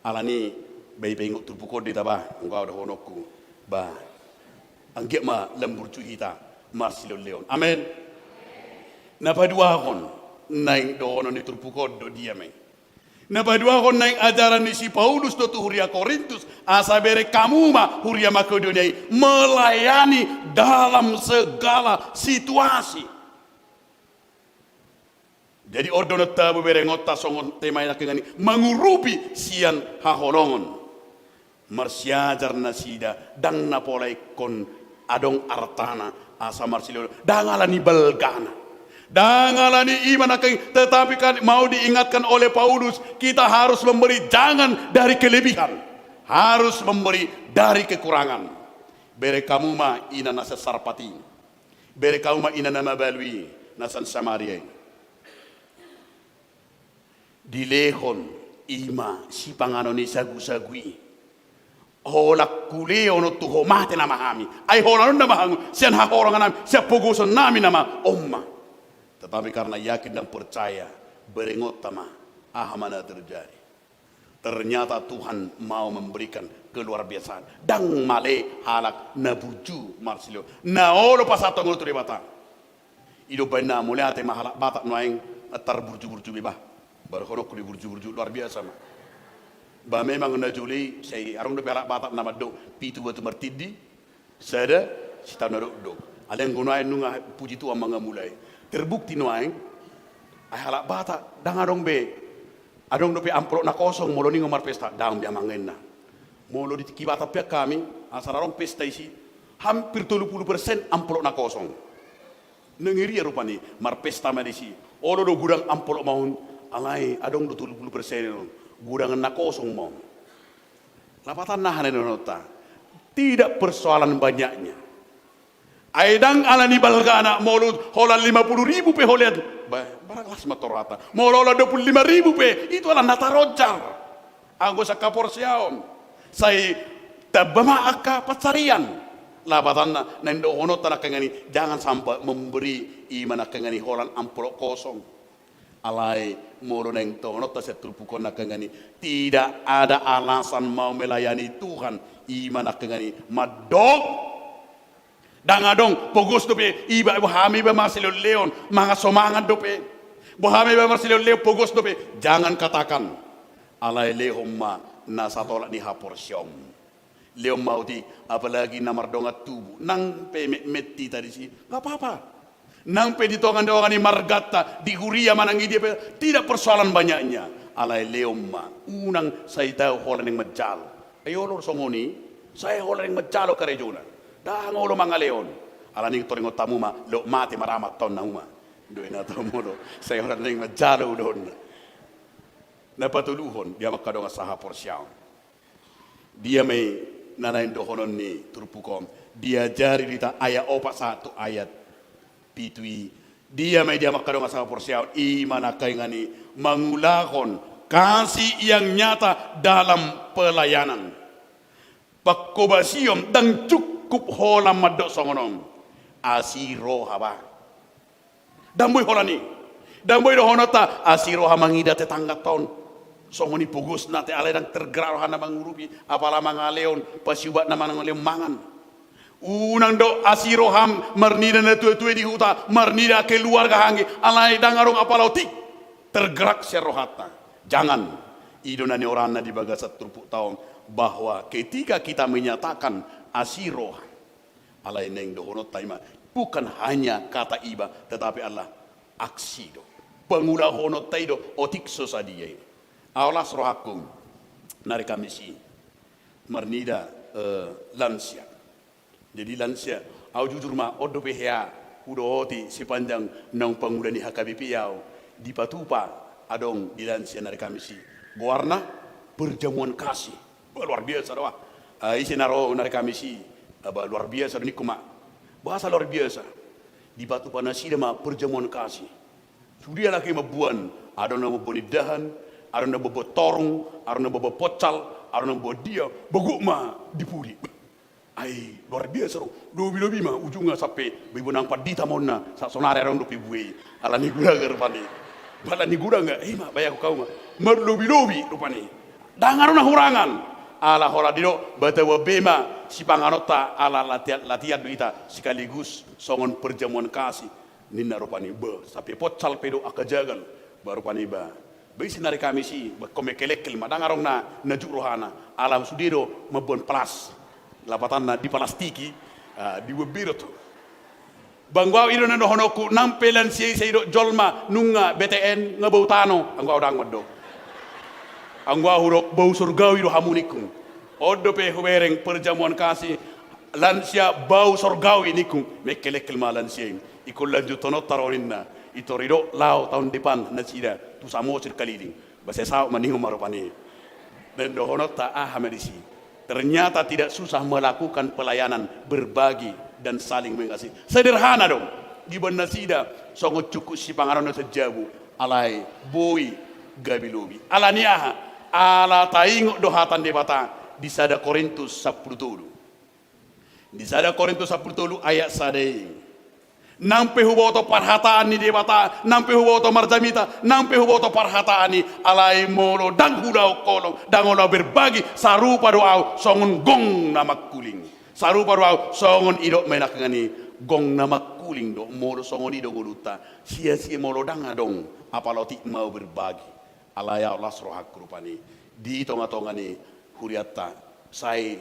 Alani, ba i paingot turpuk on do hita ba, anggo au dohononku. Ba, anggiat ma lam burju hita marsilehon-lehon. Amen. Na paduahon, naeng dohonon ni turpuk on do dia ma i. Na paduahon, naeng ajaran ni si Paulus do tu huria Korintus, asa bereng hamu ma huria Makedonia i melayani dalam segala situasi. Jadi on do na tabu berengonta songon tema i nangkiningan i, mangurupi sian haholongon. Marsiajar nasida, ndang na pola ingkon adong artana asa marsilehon, ndang alani balgana. Ndang alani i ma nangkin, tetapi kan mau diingatkan oleh Paulus, kita harus memberi jangan dari kelebihan. Harus memberi dari kekurangan. Bereng hamu ma ina na sian Sarpat i. Bereng hamu ma ina na mabalu i, na sian Samaria i. Dilehon i ma sipanganon ni sagu-sagu i. Holan hulehon on tu ho mate nama hami. Ai holan on nama hamu, sian haholongan nami, sian pogoson nami nama on ma. Tetapi karena yakin dan percaya, berengonta ma aha ma na terjadi. Ternyata Tuhan mau memberikan keluarbiasaan. Ndang male halak na burju marsilehon. Na olo pasahaton ngolu tu Debata. I do umbahen na mauliate ma halak Batak nuaeng, na tarburju-burju be bah. Ba dohononku do i burju-burju, luar biasa ma. Ba memang na jolo i, sai adong dope halak Batak na mandok pitu batu martindi, sada sitaon na dokdok. Alai anggo nuaeng nunga puji Tuhan mangamulai. Terbukti nuaeng, ai halak Batak, ndang adong be. Adong dope amplop na kosong, molo ninna marpesta, ndang be amang ninna. Molo di tingki Batak pe angka hami, asa adong pesta disi, hampir tolu pulu persen amplop na kosong. Na ngeri i rupani, marpesta ma disi. Olo do gudang amplop ma on, alai adong do tolu pulu persen on. Gudang na kosong ma on. Lapatanna aha na nidohononta? Tidak persoalan banyaknya. Ai ndang alani balgana, molo holan lima pulu ribu pe holan. Ba, barang las ma torata. Molo holan dua pulu lima ribu pe, itu ala na taronjar. Anggo sian haporseaon. Sai tamba ma angka pansarian. Lapatanna, na nidohononta nangkiningan i, jangan sampai memberi i ma nangkiningan i holan amplop kosong. Alai, molo naeng dohononta sian turpuk on nangkiningan i, tidak ada alasan mau melayani Tuhan, i ma nangkiningan i, mandok. Ndang adong, pogos dope, iba, boha ma iba marsilehon-lehon, mangan so mangan dope. Boha ma iba marsilehon-lehon, pogos dope, jangan katakan. Alai lehon ma na satolap ni haporseaon. Lehon ma uti, apalagi na mardongan tubu. Nang pe metmet hita disi, nggak apa-apa. Nang pe di tonga-tonga ni marganta, di huria manang i dia pe, tidak persoalan banyaknya. Alai lehon ma, unang sai tau holan naeng manjalo. Ai olo songon i, sai holan naeng manjalo karejona. Ndang olo mangalehon. Alani i taringot hamu ma, Laut Mati ma ra mantaon hamu ma. Dua i na tau molo, sai holan naeng manjalo ulaonna. Na patoluhon, di hamu angka dongan sahaporseaon. Dia ma i na naeng dohonon ni turpuk on. Diajari do hita ayat opat sahat tu ayat pitu i. Dia ma i di hamu angka dongan sahaporseaon, i ma nangkiningan i mangulahon kasih yang nyata dalam pelayanan. Panghobasion, ndang cukup holan mandok songon on. Asi roha ba. Ndang boi holan i. Ndang boi dohononta, asi roha mangida tetanggata on. Songon i pogosna te, alai ndang tergerak rohana mangurupi, apala mangalehon, pasiubatna mangalehon mangan. Unang do asi roham marnida natuatua i di huta, marnida keluarga, anggi, alai ndang adong apala otik tergerak sian rohanta. Jangan. I do na nioranna di bagasan turpukta on, bahwa ketika kita menyatakan asi roha, alai naeng dohononta i ma, bukan hanya kata iba, tetapi adalah aksi do. Pangulahononta i do otik so sadia i. Ahu las rohangku na ari Kamis i marnida, eh, lansia. Jadi lansia, ahu jujur ma, on dope hea hudohoti sepanjang naung pangula ni H K B P ahu, dipatupa adong di lansia na ari Kamis i, goarna perjamuan kasih. Bah, luar biasa do, ah. Ah, ise na ro na ari Kamis i? Ah, bah, luar biasa do ningku ma. Boasa luar biasa? Dipatupa nasida ma perjamuan kasih. Sude halak i mamboan, adong na mamboan indahan, adong na mamboan torung, adong na mamboan pocal, adong na mamboan dia, bagok ma di pudi. Ai luar biasa do, lobi-lobi ma ujungna sampe, bah, iba nang pandita ma on na, sa-, sonari adong dope bue i. Ala ni gurang rupani. Ala ni gurang, eh, ma, bayangkon hamu ma. Marlobi-lobi rupani. Ndang adong na hurangan. Ala holan didok Batamuan be ma sipanganonta, ala latihan, latihan do hita sekaligus songon perjamuan kasih. Ninna rupani, bah, sampe pocal pe do angka jagal. Bah, rupani, bah, bah, ise na ari Kamis i, bah, ingkon mengkelengkel ma, ndang adong na, na juk rohana. Ala sude do mamboan palas. Lapatanna dipalastiki, ah, dibuat berot. Bah, anggo ahu i do na dohononku, nang pe lansia i sai didok jolma nunga B T N, nunga bau tano, anggo ahu ndang mandok. Anggo ahu didok bau surgawi do hamu ningku. On dope hubereng perjamuan kasih, lansia bau surgawi ningku, mengkelengkel ma lansia i. Ingkon lanjuthononta ro ninna. I tor didok laho tahun depan nasida tu Samosir Kaliling. Bah, sai saut ma ninna, ma rupani. Naeng dohononta aha ma disi? Ternyata tidak susah melakukan pelayanan, berbagi, dan saling mengasihi. Sederhana do. Diboan nasida songon cukup sipanganon na sian jabu, alai boi gabe lobi. Ala ni aha? Ala taingot do hata ni Debata di sada Korintus sampulu tolu. Di sada Korintus sampulu tolu ayat sada i. Nang pe huboto parhataan ni Debata, nang pe huboto marjamita, nang pe huboto parhataan i, alai molo ndang hudok holong, ndang olo berbagi, sarupa do ahu songon gong na mangkuling. Sarupa do ahu songon idok menakngani gong na mangkuling do, molo songon i do ngolunta, sia-sia molo ndang adong apala otik mau berbagi. Alai ahu las rohangku rupani di tonga-tonga ni hurianta, sai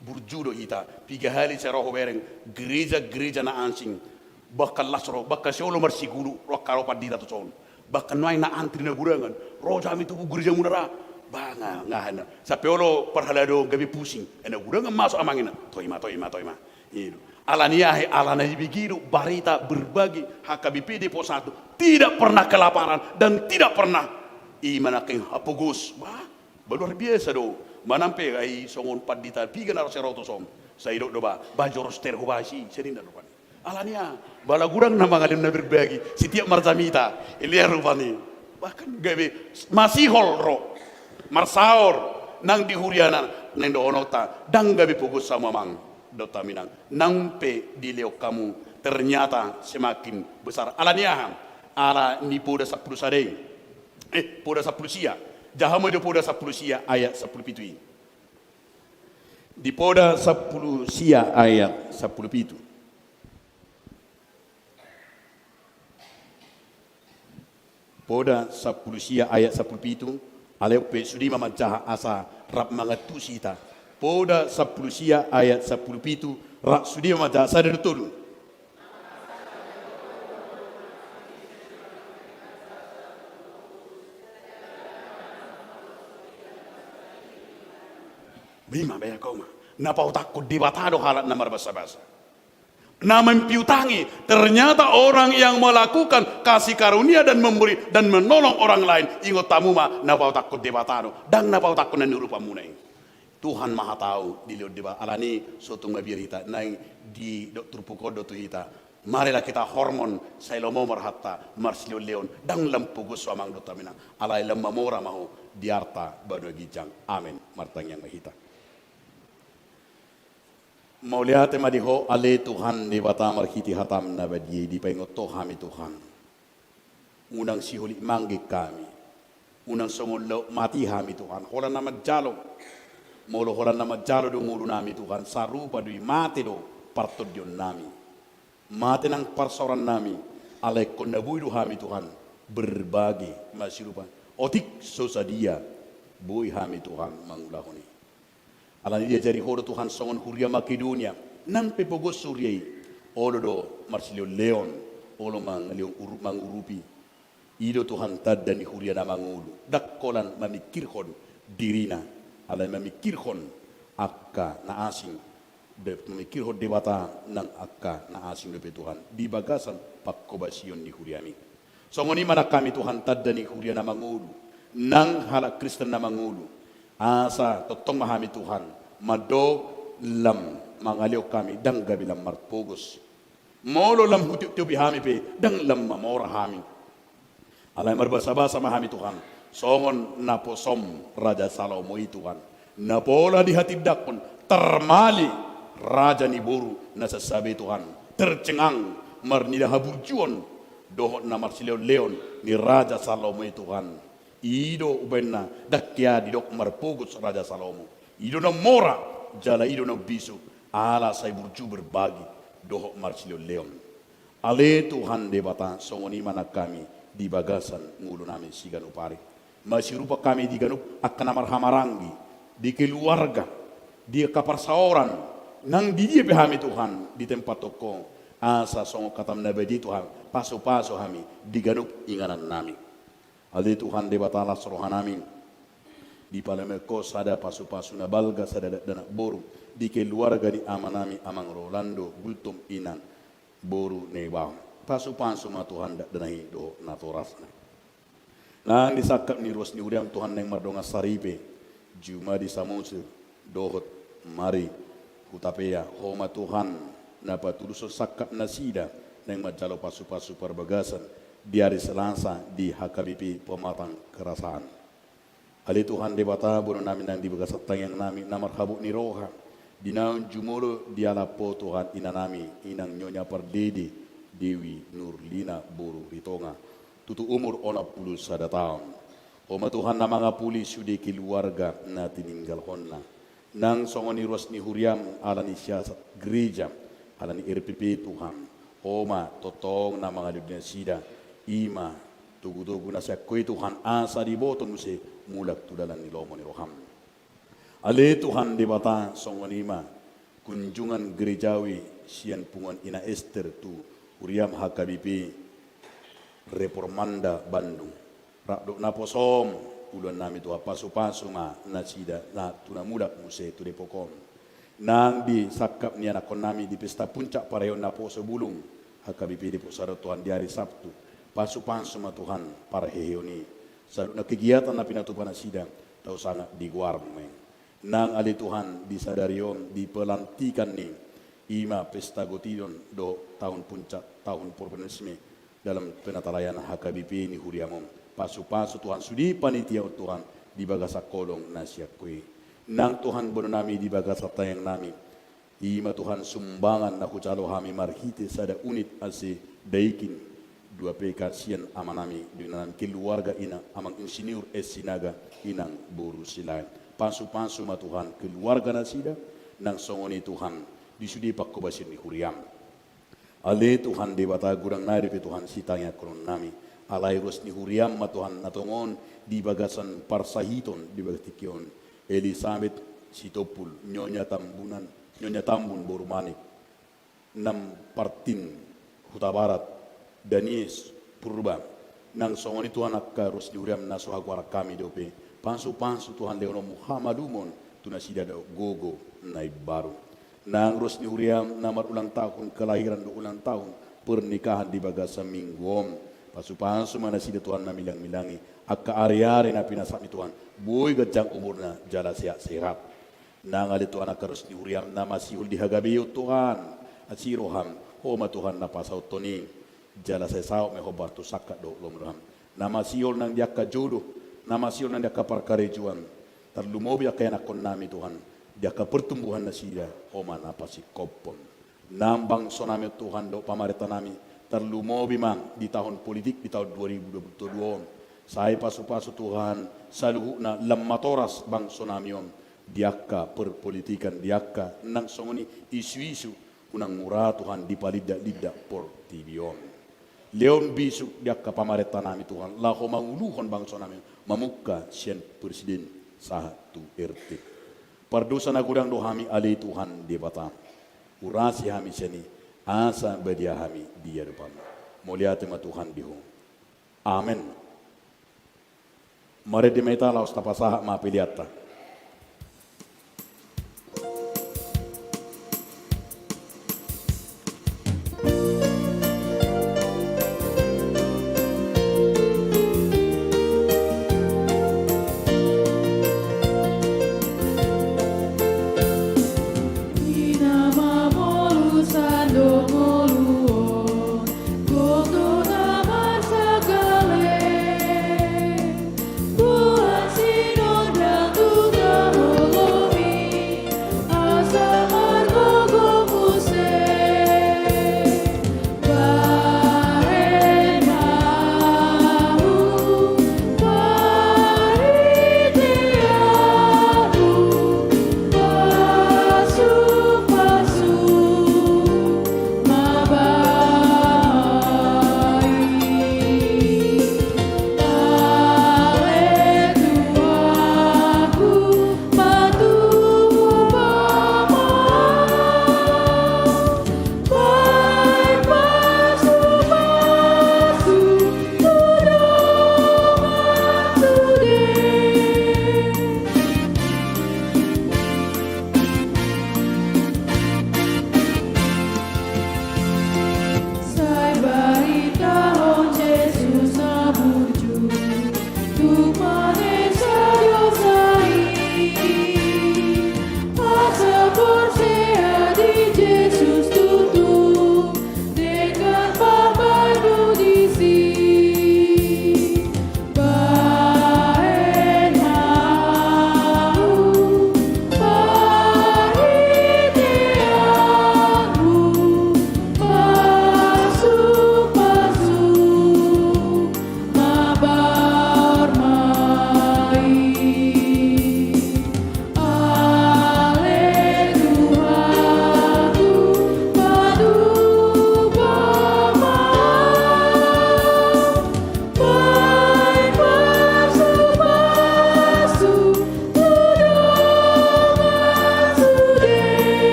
burju do hita, piga hali sai ro hubereng gereja-gereja na asing, bahkan las ro, bahkan sai olo marsigulu ro angka ro pandita tu son, bahkan nuaeng na antri na gurangan, ro jami tubu gerejamuna ra, bah nga, nga hana, sampe olo parhalado gabe pusing, eh, na gurangan masuk amang ina, toi ma, toi ma, toi ma. I do. Ala ni aha? Ala na dibege do barita berbagi H K B P Depok satu tidak pernah kelaparan dan tidak pernah i manangkeng hapogos. Bah, bah, luar biasa do. Manang pe ai songon pandita piga na ro sai ro tu son, sai didok do bah, bah, joros ter hubasi, sai ninna rupani. Ala ni aha? Bah, ala gurang na mangalehon na berbagi setiap marjamita. Ilean rupani. Bahkan gabe masihol ro, marsaor nang di huriana, naeng dohononta ndang gabe pogos hamu amang dohot hami inang, nang pe dilehon hamu ternyata semakin besar. Ala ni aha? Ala ni Poda sampulu sada i. Eh, Poda sampulu sia. Jaha ma jo Poda sampulu sia ayat sampulu pitu i. Di Poda sampulu sia ayat sampulu pitu. Poda sampulu sia ayat sampulu pitu, alai on pe sude ma manjaha asa rap mangantusi hita. Poda sampulu sia ayat sampulu pitu, rap sude ma manjaha, sada dua tolu. Ima, bayangkon ma. Na paotakhon Debata do halak na marbasabasa. Na mempiutangi, ternyata orang yang melakukan kasih karunia dan memberi dan menolong orang lain, ingot hamu ma, na paotakhon Debata do, ndang na paotakhon na niurupanmuna i. Tuhan Mahatau dilehon Debata, ala ni so tung mabiar hita, naeng didok turpuk on do tu hita. Marilah kita hormon, sai lomo ma rohanta marsilehonlehon, ndang lam pogos ho amang dohot hami inang, alai lam mamora ma ho di arta banua ginjang. Amen. Martangiang ma hita. Mauliate ma di Ho ale Tuhan Debata marhite hataM na badia i dipaingot Ho hami Tuhan. Unang siholit mangge hami. Unang songon laut mate hami Tuhan, holan na manjalo. Molo holan na manjalo do ngolunami Tuhan, sarupa do i, mate do partondionnami. Mate nang parsaorannami, alai ingkon na boi do hami Tuhan berbagi masirupa. Otik so sadia boi hami Tuhan mangulahon i. Alani diajari Ho do Tuhan songon huria Makedonia, nang pe pogos huria i, olo do marsilehonlehon, olo mangalehon uru-, mangurupi. I do Tuhan tanda ni huria na mangolu, ndang holan mamingkirhon dirina, alai mamingkirhon angka na asing, de-, mamingkirhon Debata nang angka na asing dope Tuhan di bagasan panghobasion ni huriami. Songon i ma nang hami Tuhan tanda ni huria na mangolu, nang halak Kristen na mangolu, asa tongtong ma hami Tuhan mandok lam mangalehon hami, ndang gabe lam marpogos. Molo lam hutioptiopi hami pe, ndang lam mamora hami. Alai marbasabasa ma hami Tuhan, songon naposom Raja Salomo i Tuhan, na pola dihatindangkon, tarmali raja ni boru na sasaba i Tuhan, tercengang marnida haburjuon dohot na marsilehonlehon ni Raja Salomo i Tuhan. I do umbahen na ndang hea didok marpogos Raja Salomo. I do na mora jala i do na umbisu, ala sai burju berbagi dohot marsilehonlehon. Ale Tuhan Debata, songon i ma nang hami di bagasan ngolunami siganup ari. Masirupa hami di ganup angka na marhahamaranggi, di keluarga, di angka parsaoran, nang di dia pe hami Tuhan ditempathon Ho, asa songon hataM na badia Tuhan, pasupasu hami di ganup inganannami. Ale Tuhan Debata, las rohanami, dipalemehon Ho sada pasupasu na balga, sada dakdanak boru di keluarga ni amanami Amang Rolando Gultom, inang boru Nebaon. Pasupasu ma Tuhan dakdanak i dohot natorasna. Nang di sangkap ni ruas ni huriaM Tuhan naeng mardongan saripe, jumadi Samosir dohot Mari Hutapea, Ho ma Tuhan na patulushon sangkap nasida naeng manjalo pasupasu parbagasan di ari Selasa di H K B P Pematang Kerasaan. Ale Tuhan Debata, boanonnami nang di bagasan tangiangnami na marhabot ni roha, di naung jumolo dialap Ho Tuhan inanami, inang Nyonya Pardede Dewi Nurlina boru Ritonga, tutu umur onom pulu sada taon. Ho ma Tuhan na mangapuli sude keluarga na tininggalhonna. Nang songon i ruas ni huriaM ala ni siasat gereja, ala ni R P P Tuhan, Ho ma tongtong na mangalehon nasida, i ma togutogu na sian Ho i Tuhan, asa diboto muse mulak tu dalan ni lomo ni rohaM. Ale Tuhan Debata, songon i ma kunjungan gerejawi sian punguan Ina Ester tu huriaM H K B P Reformanda Bandung. Rap dohot naposoM, ulaonnami Tuhan, pasupasu ma nasida na tu na mulak muse tu Depok on. Nang di sangkap ni anakkonnami di pesta puncak parayaan naposo bulung H K B P Depok Sada Tuhan di ari Sabtu, pasupasu ma Tuhan parheheon i. Saluhutna kegiatan na pinatupa nasida, tau sangap di goarMu. Nang ale Tuhan di sadari on di pelantikan ni, i ma pesta gotidon dohot tahun puncak, tahun provinsmi dalam penatalayanan H K B P ni huriaM on. Pasupasu Tuhan sude panitia on Tuhan di bagasan holong na sian Ho i. Nang Tuhan boanonnami di bagasan tangiangnami, i ma Tuhan sumbangan na hujalo hami marhite sada unit A C Daikin dua P K sian amanami dohot inanami keluarga inang Amang Insinyur S Sinaga, inang boru Silaen. Pasupasu ma Tuhan keluarga nasida, nang songon i Tuhan di sude panghobasion ni huriaM. Ale Tuhan Debata, godang nari pe Tuhan sitangiangkononnami, alai ruas ni huriaM ma Tuhan na tongon di bagasan parsahiton di bagas tingki on, Elisabet Sitompul, Nyonya Tambunan, Nyonya Tambun boru Manik, Nam Partin Hutabarat, Danies Purba, nang songon i Tuhan angka ruas ni huriaM na so hagoaran hami dope, pasupasu Tuhan lehononMu hamalumon tu nasida dohot gogo na imbaru. Nang ruas ni huriaM na marulang tahun kelahiran dohot ulang tahun pernikahan di bagasan minggu on, pasupasu ma nasida Tuhan na milangmilangi angka ariari na pinasahatMi Tuhan, boi ganjang umurna jala sehat-sehat. Nang ale Tuhan angka ruas ni huriaM na masihol di hagabeon Tuhan, asi rohaM, Ho ma Tuhan na pasahathon i, jala sai saut ma i hombar tu sangkap dohot lomo ni rohaM. Na masihol nang di angka jodoh, na masihol nang di angka parkarejoan, tarlumobi angka ianakkonnami Tuhan, di angka pertumbuhan nasida, Ho ma na pasingkophon. Nang bangsonami Tuhan dohot pamarentanami, tarlumobi ma di tahun politik di tahun dua ribu dua puluh dua on, Sai pasu-pasu Tuhan saluhutna lam matoras bangso nami on di angka perpolitikan, di angka nang songon i isu-isu, unang mura Tuhan dipalindak-lindak portibi on. Lehon bisuk di angka pamarenta nami Tuhan laho manguluhon bangso nami on mamungka sian presiden sahat tu R T. Pardosa na godang do hami ale Tuhan Debata. Urasi hami sian i asa badia hami di adopanmu. Mauliate ma Tuhan di ho. Amen. Marende ma hita laos tapasahat ma peleanta.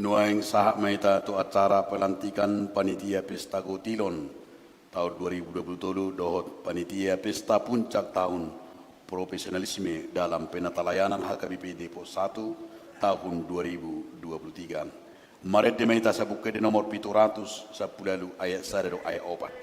Nuaeng sahat ma hita tu acara pelantikan panitia pesta Gotilon tahun dua ribu dua puluh tolu dohot panitia pesta puncak tahun profesionalisme dalam penatalayanan H K B P Depok satu tahun dua ribu dua puluh tiga. Marende ma hita sabuk ende nomor pitu ratus sampulu ualu ayat sada dohot ayat opat.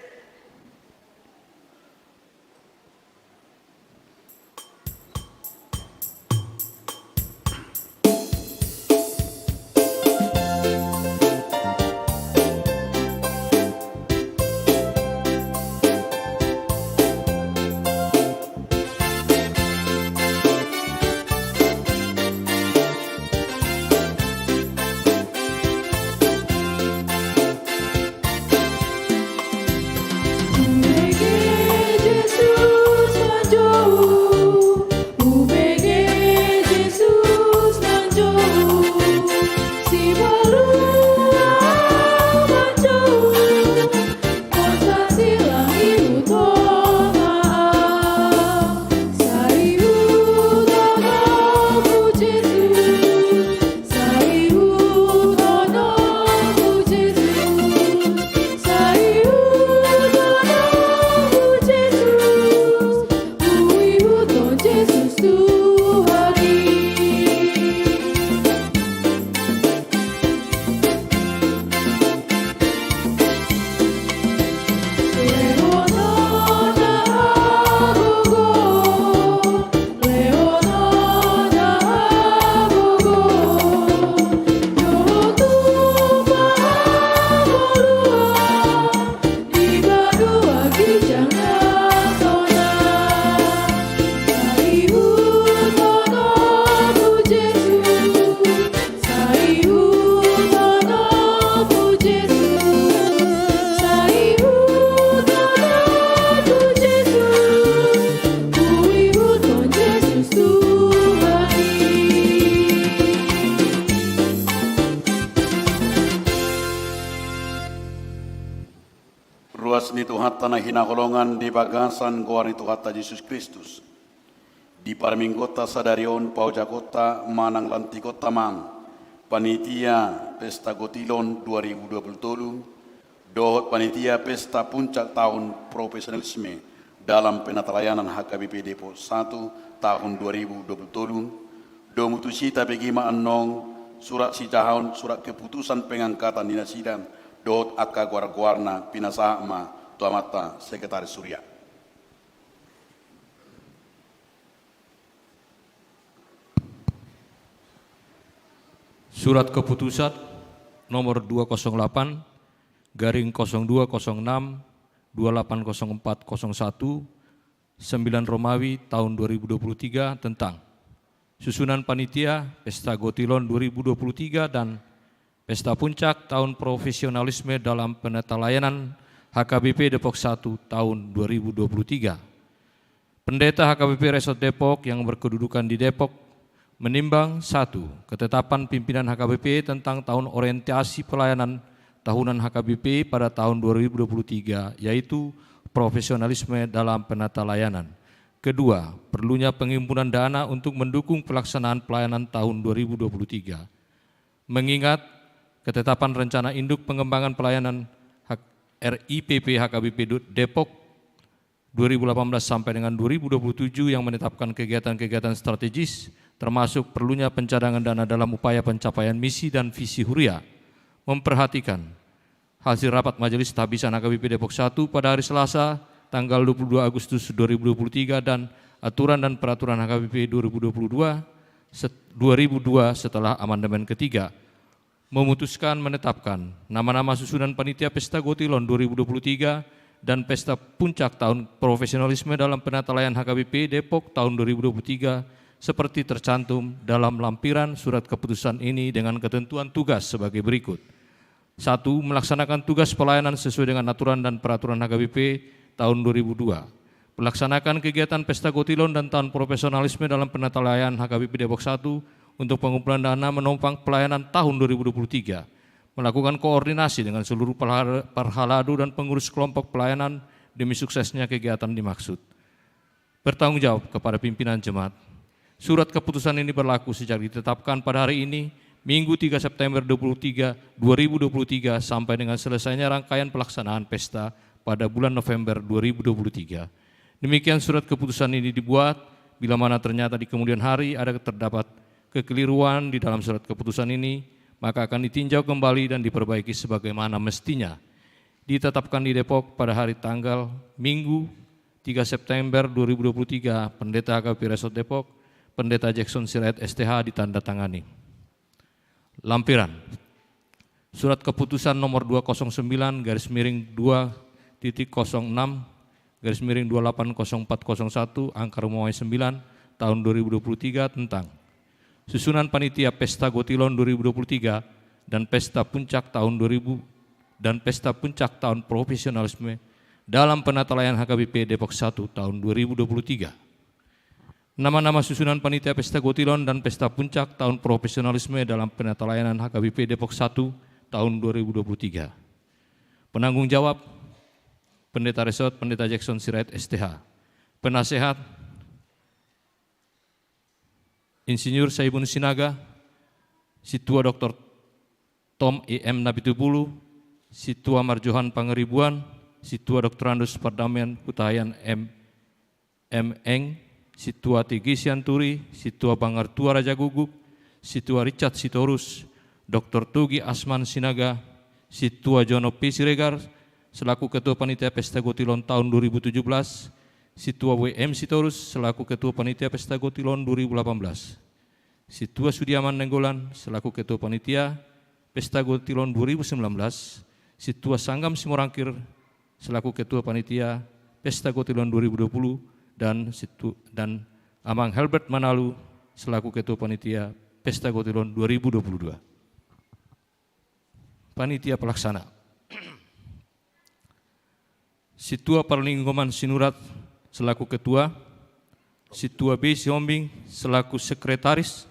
Ruas ni Tuhanta na hinaholongan di bagasan goar ni Tuhanta Jesus Kristus. Di parmingguonta sadari on paojakonta manang lantikonta ma panitia pesta Gotilon dua ribu dua puluh tolu dohot panitia pesta puncak tahun profesionalisme dalam penatalayanan H K B P Depok satu tahun dua ribu dua puluh tolu. Domu tusi tabege ma annon surat sijahaon, surat keputusan pengangkatan ni nasida dohot angka goar-goarna, pinasahat ma tu amanta Sekretaris Huria. Surat keputusan nomor dua kosong delapan garing kosong dua kosong enam dua delapan kosong empat kosong satu, sembilan Romawi tahun dua ribu dua puluh tiga tentang susunan panitia pesta Gotilon dua ribu dua puluh tiga dan pesta puncak tahun profesionalisme dalam penatalayanan H K B P Depok satu tahun dua ribu dua puluh tiga. Pendeta H K B P Resort Depok yang berkedudukan di Depok menimbang, satu, ketetapan pimpinan H K B P tentang tahun orientasi pelayanan tahunan H K B P pada tahun dua ribu dua puluh tiga, yaitu profesionalisme dalam penatalayanan. Kedua, perlunya pengimpunan dana untuk mendukung pelaksanaan pelayanan tahun dua ribu dua puluh tiga. Mengingat ketetapan rencana induk pengembangan pelayanan H-, R I P P H K B P Depok dua ribu delapan belas sampai dengan dua ribu dua puluh tujuh yang menetapkan kegiatan-kegiatan strategis, termasuk perlunya pencadangan dana dalam upaya pencapaian misi dan visi Huria. Memperhatikan hasil rapat Majelis Tahbisan H K B P Depok satu pada hari Selasa, tanggal dua puluh dua Agustus dua ribu dua puluh tiga, dan aturan dan peraturan H K B P dua ribu dua puluh dua, set-, dua ribu dua setelah amandemen ketiga. Memutuskan menetapkan nama-nama susunan panitia Pesta Gotilon dua ribu dua puluh tiga dan Pesta Puncak Tahun Profesionalisme dalam Penatalayanan H K B P Depok tahun dua ribu dua puluh tiga seperti tercantum dalam lampiran surat keputusan ini dengan ketentuan tugas sebagai berikut. Satu, melaksanakan tugas pelayanan sesuai dengan aturan dan peraturan H K B P tahun dua ribu dua. Melaksanakan kegiatan Pesta Gotilon dan Tahun Profesionalisme dalam Penatalayanan H K B P Depok satu untuk pengumpulan dana menopang pelayanan tahun dua ribu dua puluh tiga. Melakukan koordinasi dengan seluruh parhal-, parhalado dan pengurus kelompok pelayanan demi suksesnya kegiatan dimaksud. Bertanggung jawab kepada pimpinan jemaat. Surat keputusan ini berlaku sejak ditetapkan pada hari ini Minggu tiga September dua puluh tiga, dua ribu dua puluh tiga, sampai dengan selesainya rangkaian pelaksanaan pesta pada bulan November dua ribu dua puluh tiga. Demikian surat keputusan ini dibuat, bila mana ternyata di kemudian hari ada terdapat kekeliruan di dalam surat keputusan ini, maka akan ditinjau kembali dan diperbaiki sebagaimana mestinya. Ditetapkan di Depok pada hari tanggal Minggu tiga September dua ribu dua puluh tiga, Pendeta H K B P Resort Depok, Pendeta Jackson Sirait S T H, ditandatangani. Lampiran. Surat keputusan nomor dua kosong sembilan garis miring dua titik kosong enam garis miring dua delapan kosong empat kosong satu, angka rumah sembilan, tahun dua ribu dua puluh tiga, tentang susunan panitia Pesta Gotilon dua ribu dua puluh tiga dan Pesta Puncak tahun dua ribu dan Pesta Puncak Tahun Profesionalisme dalam Penatalayanan H K B P Depok satu tahun dua ribu dua puluh tiga. Nama-nama susunan panitia Pesta Gotilon dan Pesta Puncak Tahun Profesionalisme dalam Penatalayanan H K B P Depok satu tahun dua ribu dua puluh tiga. Penanggung jawab, Pendeta Resort, Pendeta Jackson Sirait S T H. Penasehat, Insinyur Saibun Sinaga, Sintua Doktor Tom I M Napitupulu, Sintua Marjohan Pangaribuan, Sintua Doktorandus Pardamaian Hutahaean M M Eng, Sintua T G Sianturi, Sintua Bangartua Rajaguguk, Sintua Richard Sitorus, Doktor Tugi Asman Sinaga, Sintua Jono P Siregar, selaku Ketua Panitia Pesta Gotilon tahun dua ribu tujuh belas, Sintua W M Sitorus, selaku Ketua Panitia Pesta Gotilon dua ribu delapan belas, Sintua Sudiaman Nainggolan, selaku Ketua Panitia Pesta Gotilon dua ribu sembilan belas, Sintua Sanggam Simorangkir, selaku Ketua Panitia Pesta Gotilon dua ribu dua puluh, dan Situ-, dan Amang Helbert Manalu, selaku Ketua Panitia Pesta Gotilon dua ribu dua puluh dua. Panitia pelaksana. Sintua Parlinggoman Sinurat selaku ketua, Sintua B Sihombing selaku sekretaris,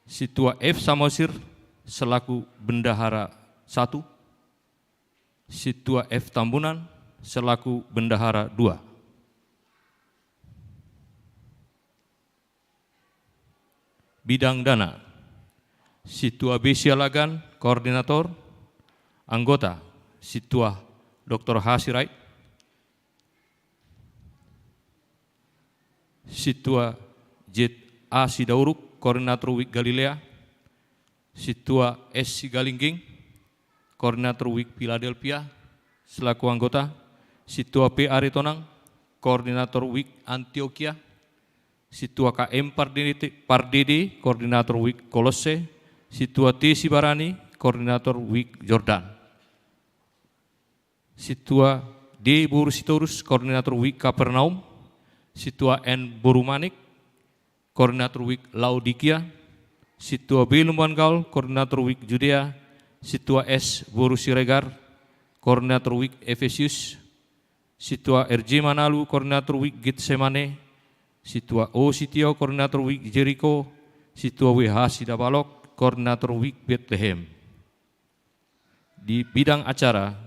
Sintua F Samosir selaku bendahara satu, Sintua F Tambunan selaku bendahara dua. Bidang dana, Sintua B Sialagan, koordinator, anggota, Sintua Doktor H Sirait, Sintua J A Sidauruk, koordinator Wik Galilea, Sintua S Sigalingging, koordinator Wik Philadelphia, selaku anggota, Sintua P Aritonang, koordinator Wik Antioquia, Sintua K M Pardede, Pardede, koordinator Wik Kolosse, Sintua T Sibarani, koordinator Wik Jordan. Sintua D Boru Sitorus, koordinator Wik Kapernaum, Sintua N Boru Manik, koordinator Wik Laodikia, Sintua B Lumban Gaol, koordinator Wik Judea, Sintua S Boru Siregar, koordinator Wik Efesius, Sintua R J Manalu, koordinator Wik Getsemane, Sintua O Sitio, koordinator Wik Jeriko, Sintua W H Sidabalok, koordinator Wik Betlehem. Di bidang acara,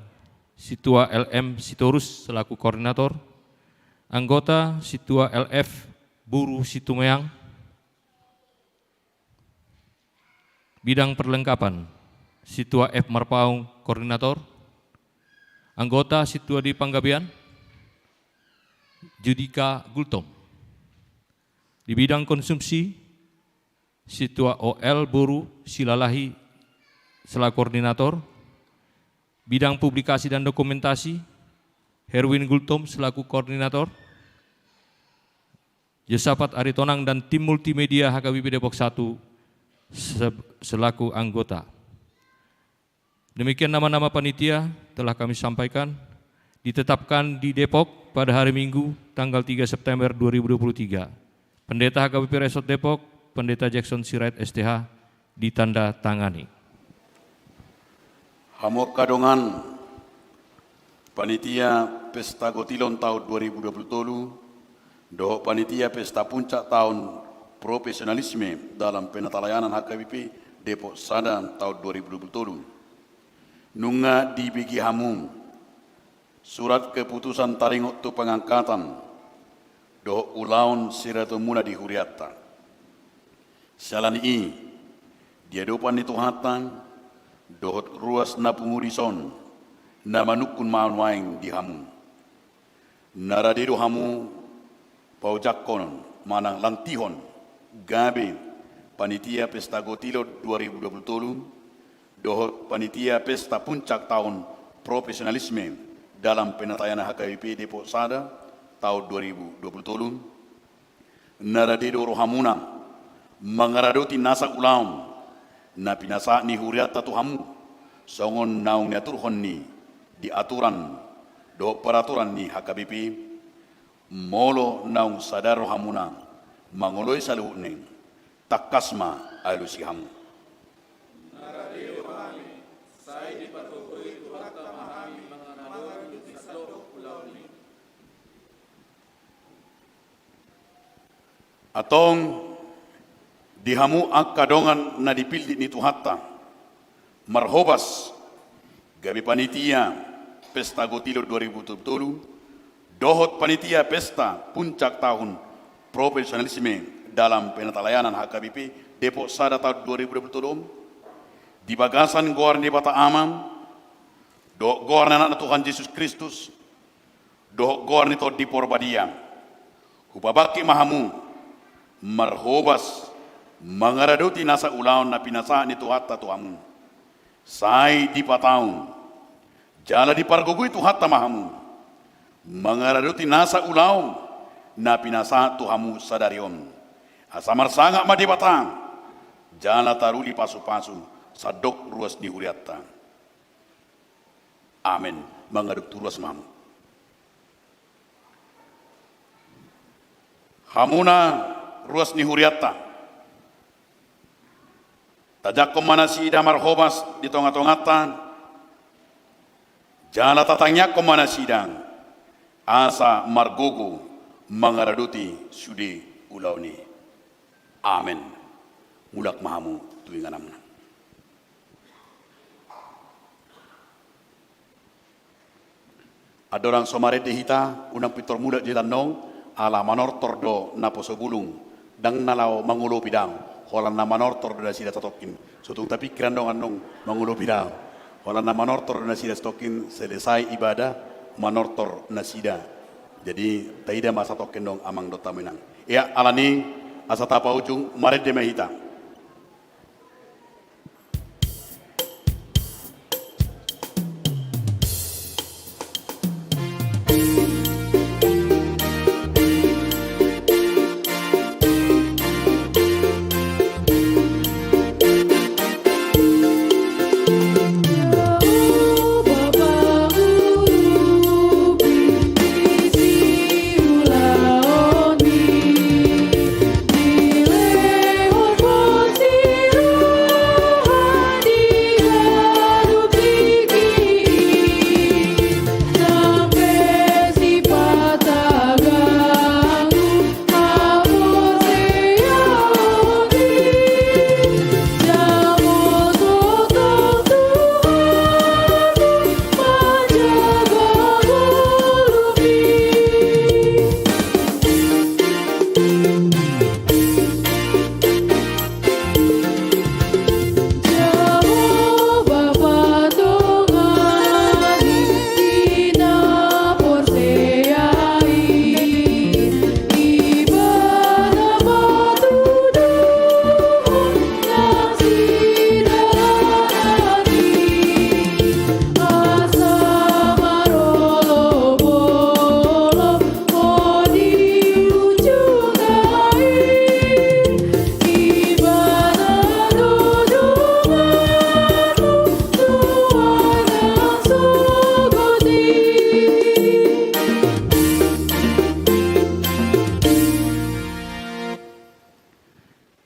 Sintua L M Sitorus selaku koordinator, anggota Sintua L F Boru Situmeang. Bidang perlengkapan, Sintua F Marpaung koordinator, anggota Sintua D Panggabean, Judika Gultom. Di bidang konsumsi, Sintua O L Boru Silalahi selaku koordinator, bidang publikasi dan dokumentasi, Herwin Gultom selaku koordinator, Josapat Aritonang dan tim multimedia H K B P Depok satu se-, selaku anggota. Demikian nama-nama panitia telah kami sampaikan, ditetapkan di Depok pada hari Minggu, tanggal tiga September dua ribu dua puluh tiga. Pendeta H K B P Resort Depok, Pendeta Jackson Sirait S T H, ditandatangani. Hamu angka dongan, panitia Pesta Gotilon tahun dua ribu dua puluh tolu, dohot panitia Pesta Puncak Tahun Profesionalisme dalam Penatalayanan H K B P Depok sada tahun dua ribu dua puluh tolu. Nunga dibege hamu surat keputusan taringot tu pengangkatan dohot ulaon sirahitonmuna di hurianta. Siala ni i, Di adopan ni Tuhanta, dohot ruas na pungu dison, na manungkun ma nuaeng di hamu. Na rade do hamu paojakhon manang langtihon gabe panitia Pesta Gotilot dua ribu dua puluh tolu, dohot panitia Pesta Puncak Taon Profesionalisme dalam Penatalayanan H K B P Depok Sada taon dua ribu dua puluh tolu. Na rade do rohamuna mangaradoti nasa ulaon na pinasahat ni hurianta tu hamu, songon naung niaturhon ni di aturan dohot peraturan ni H K B P. Molo naung sadar rohamuna mangoloi saluhutna, tangkas ma alusi hamu. Na rade do hami, sai dipargogoi Tuhanta ma hami mangaradoti sandok ulaon i. Antong di hamu angka dongan na dipillit ni Tuhanta, marhobas gabe panitia Pesta Gotilot dua ribu dua puluh tolu, dohot panitia Pesta Puncak Tahun Profesionalisme dalam Penatalayanan H K B P Depok Sada taon dua ribu dua puluh tolu on, di bagasan goar ni Debata Ama, dohot goar ni Anakna Tuhan Jesus Kristus, dohot goar ni Tondi Porbadia, hupabangkit ma hamu marhobas mangaradoti nasa ulaon na pinasahat ni Tuhanta tu hamu. Sai dipatau jala dipargogoi Tuhanta ma hamu mangaradoti nasa ulaon na pinasahat tu hamu sadari on. Asa marsangap ma Debata jala taruli pasupasu sandok ruas ni hurianta. Amen. Mangadop tu ruas ma hamu. Hamuna ruas ni hurianta, tajangkon ma nasida marhobas di tongatonganta, jala tatangiangkon ma nasida asa margogo mangaradoti sude ulaon i. Amen. Mulak ma hamu tu ingananmuna. Andorang so marende hita, unang pintor mulak do hita annon, ala manortor do naposo bulung, ndang na laho mangolopi daong, holan na manortor do nasida satongkin. So tung tapingkir annon, annon mangolopi daong. Holan na manortor do nasida satongkin, selesai ibadah, manortor nasida. Jadi, taida ma satongkin annon amang dohot hamu inang. Ia, alani, asa tapaujung, marende ma hita.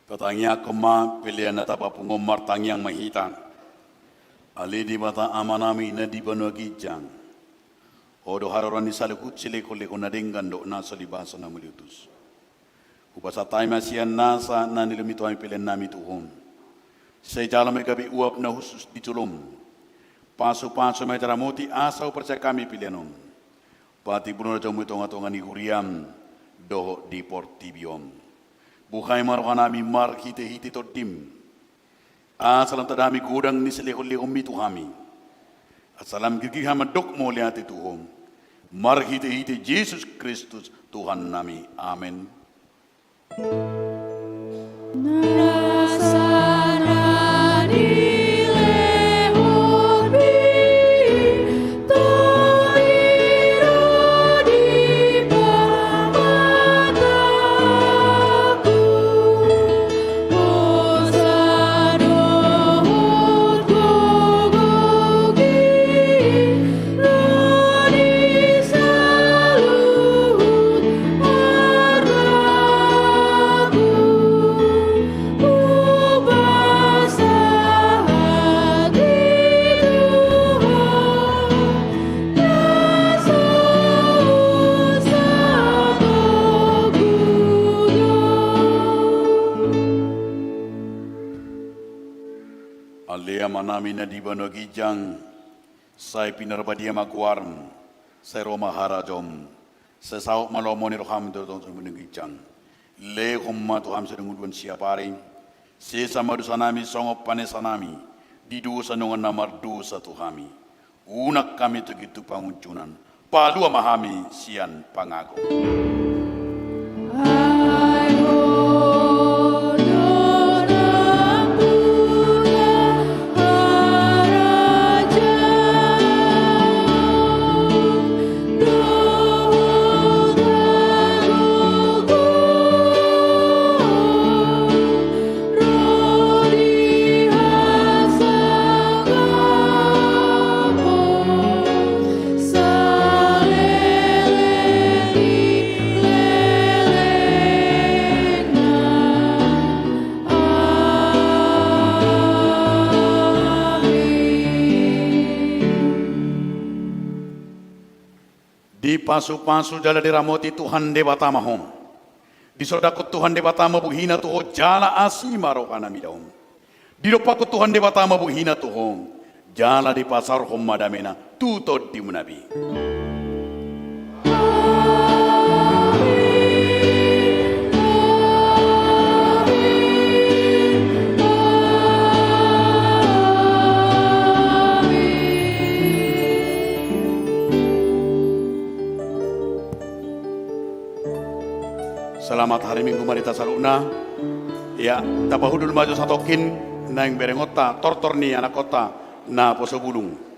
Tatangiangkon ma pelean na tapapungu on, martangiang ma hita. Ale Debata Amanami na di banua ginjang, Ho do haroro ni saluhut silehonlehon na denggan dohot na so libaso na mauliutus. Hupasahat hami ma sian nasa na nilehonMi tu hami peleannami tu Ho. Sai jalo ma i gabe uap na hushus di jolom. Pasupasu ma i, ramoti asa huparsiajak hami pelean on. Patimbulhon rajaonMu di tongatonga ni huriaM dohot di portibi on. Buhai ma rohanami marhitehite TondiM. Asa lam tadami godang ni silehonlehonmi tu hami. Asa lam girgir hami mandok mauliate tu Ho. Marhitehite Jesus Kristus Tuhannami. Amen. Ale Amanami na di banua ginjang, sai pinarbadia ma goarMu, sai ro ma harajaonMu, sai saut ma lomo ni rohaM di tonga ni banua ginjang. Lehon ma tu hami sadari on siapari, sesa ma dosanami songon panesanami di dosa ni dongan na mardosa tu hami. Unang hami togihon tu pangunjunan, palua ma hami sian pangago. Dipasupasu jala diramoti Tuhan Debata ma ho. Disondangkon Tuhan Debata ma bohina tu ho jala asi ma rohana mida ho. Didompakkon Tuhan Debata ma bohina tu ho jala dipasaorhon ma damena tu tondimuna be. Selamat hari Minggu ma di hita saluhutna. Ia, tapahundul ma jo satongkin naeng berengonta tortor ni anakkonta na poso bulung.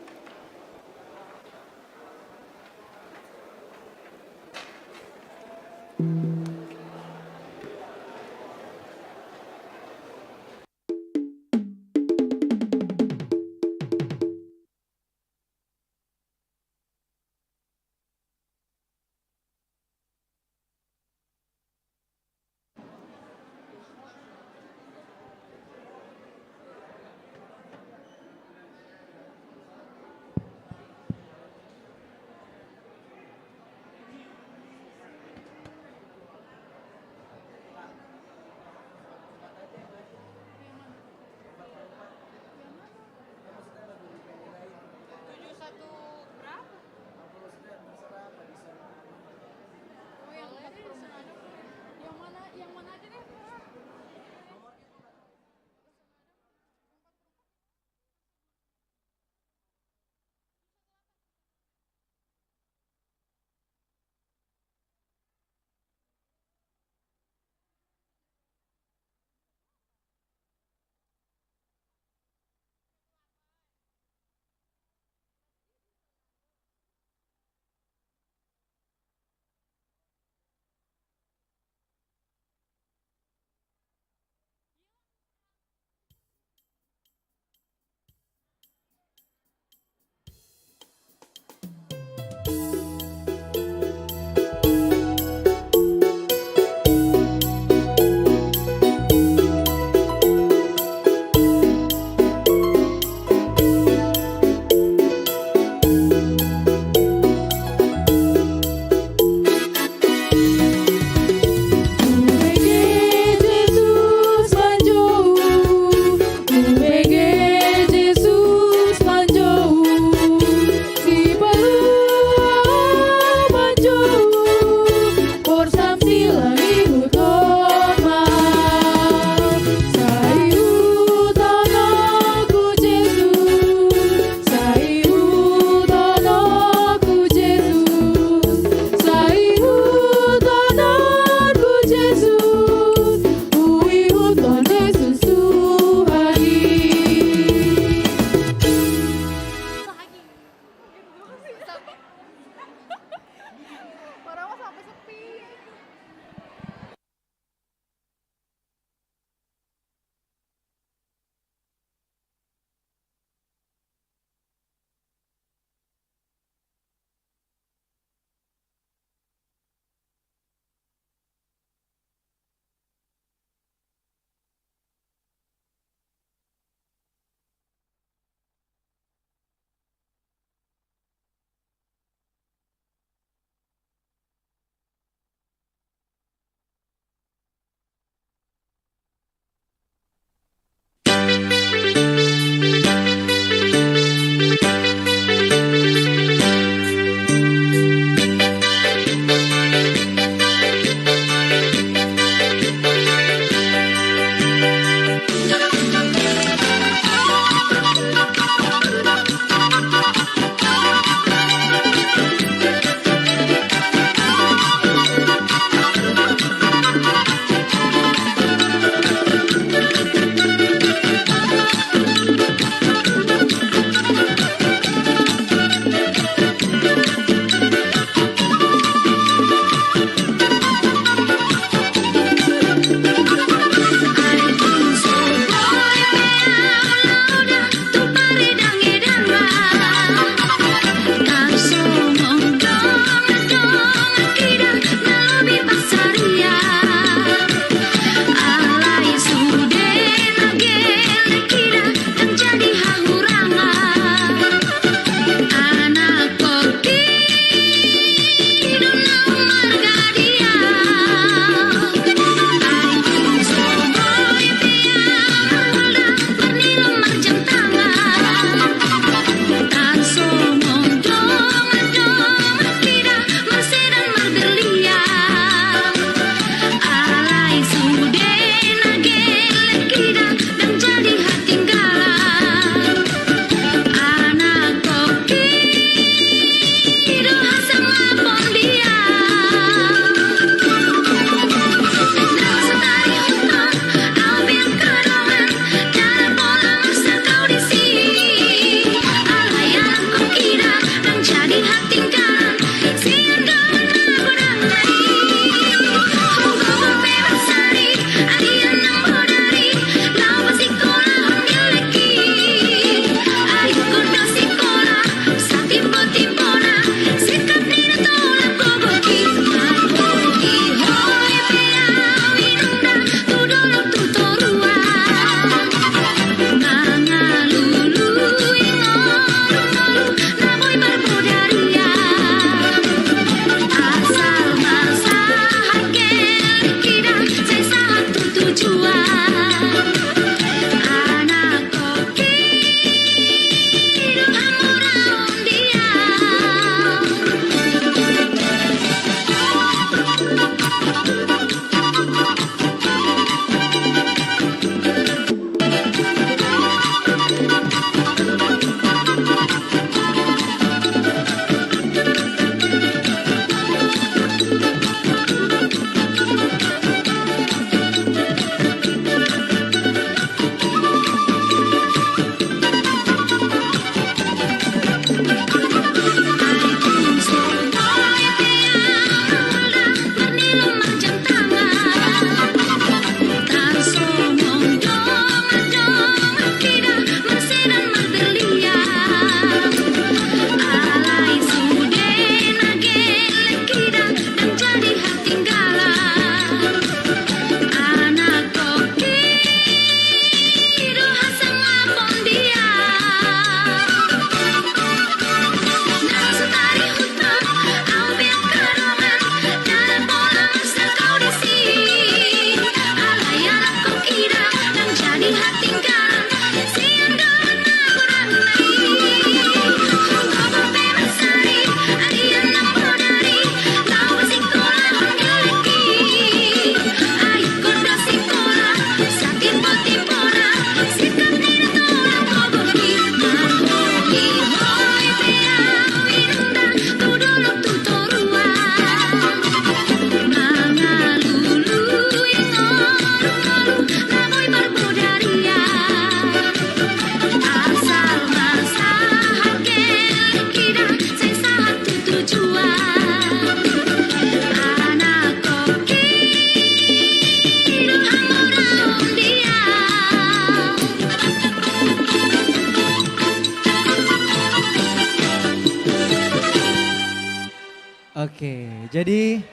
Oke, jadi,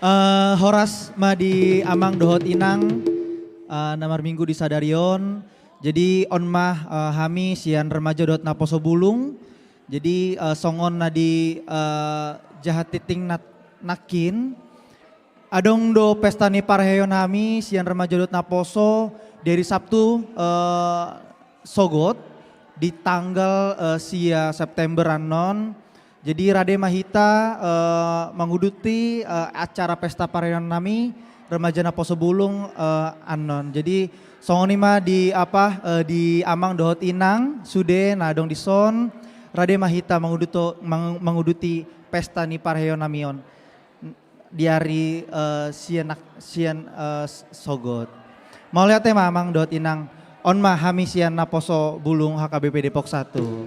eh, horas ma di amang dohot inang, eh, na marminggu di sadari on. Jadi on ma, eh, hami sian remaja dohot naposo bulung. Jadi, eh, songon na di, eh, jahat titing nat-, nangkin. Adong do pesta ni parheon hami sian remaja dohot naposo di ari Sabtu, eh, sogot di tanggal, eh, sia September annon. Jadi rade ma hita, eh, manguduti, eh, acara pesta parheon nami remaja naposo bulung, eh, annon. Jadi songon i ma di apa, eh, di amang dohot inang sude na adong dison, rade ma hita manguduto-, mang-, manguduti pesta ni parheon nami on di ari, eh, sian, sian, eh, sogot. Mauliate ma amang dohot inang, on ma hami sian naposo bulung H K B P Depok satu.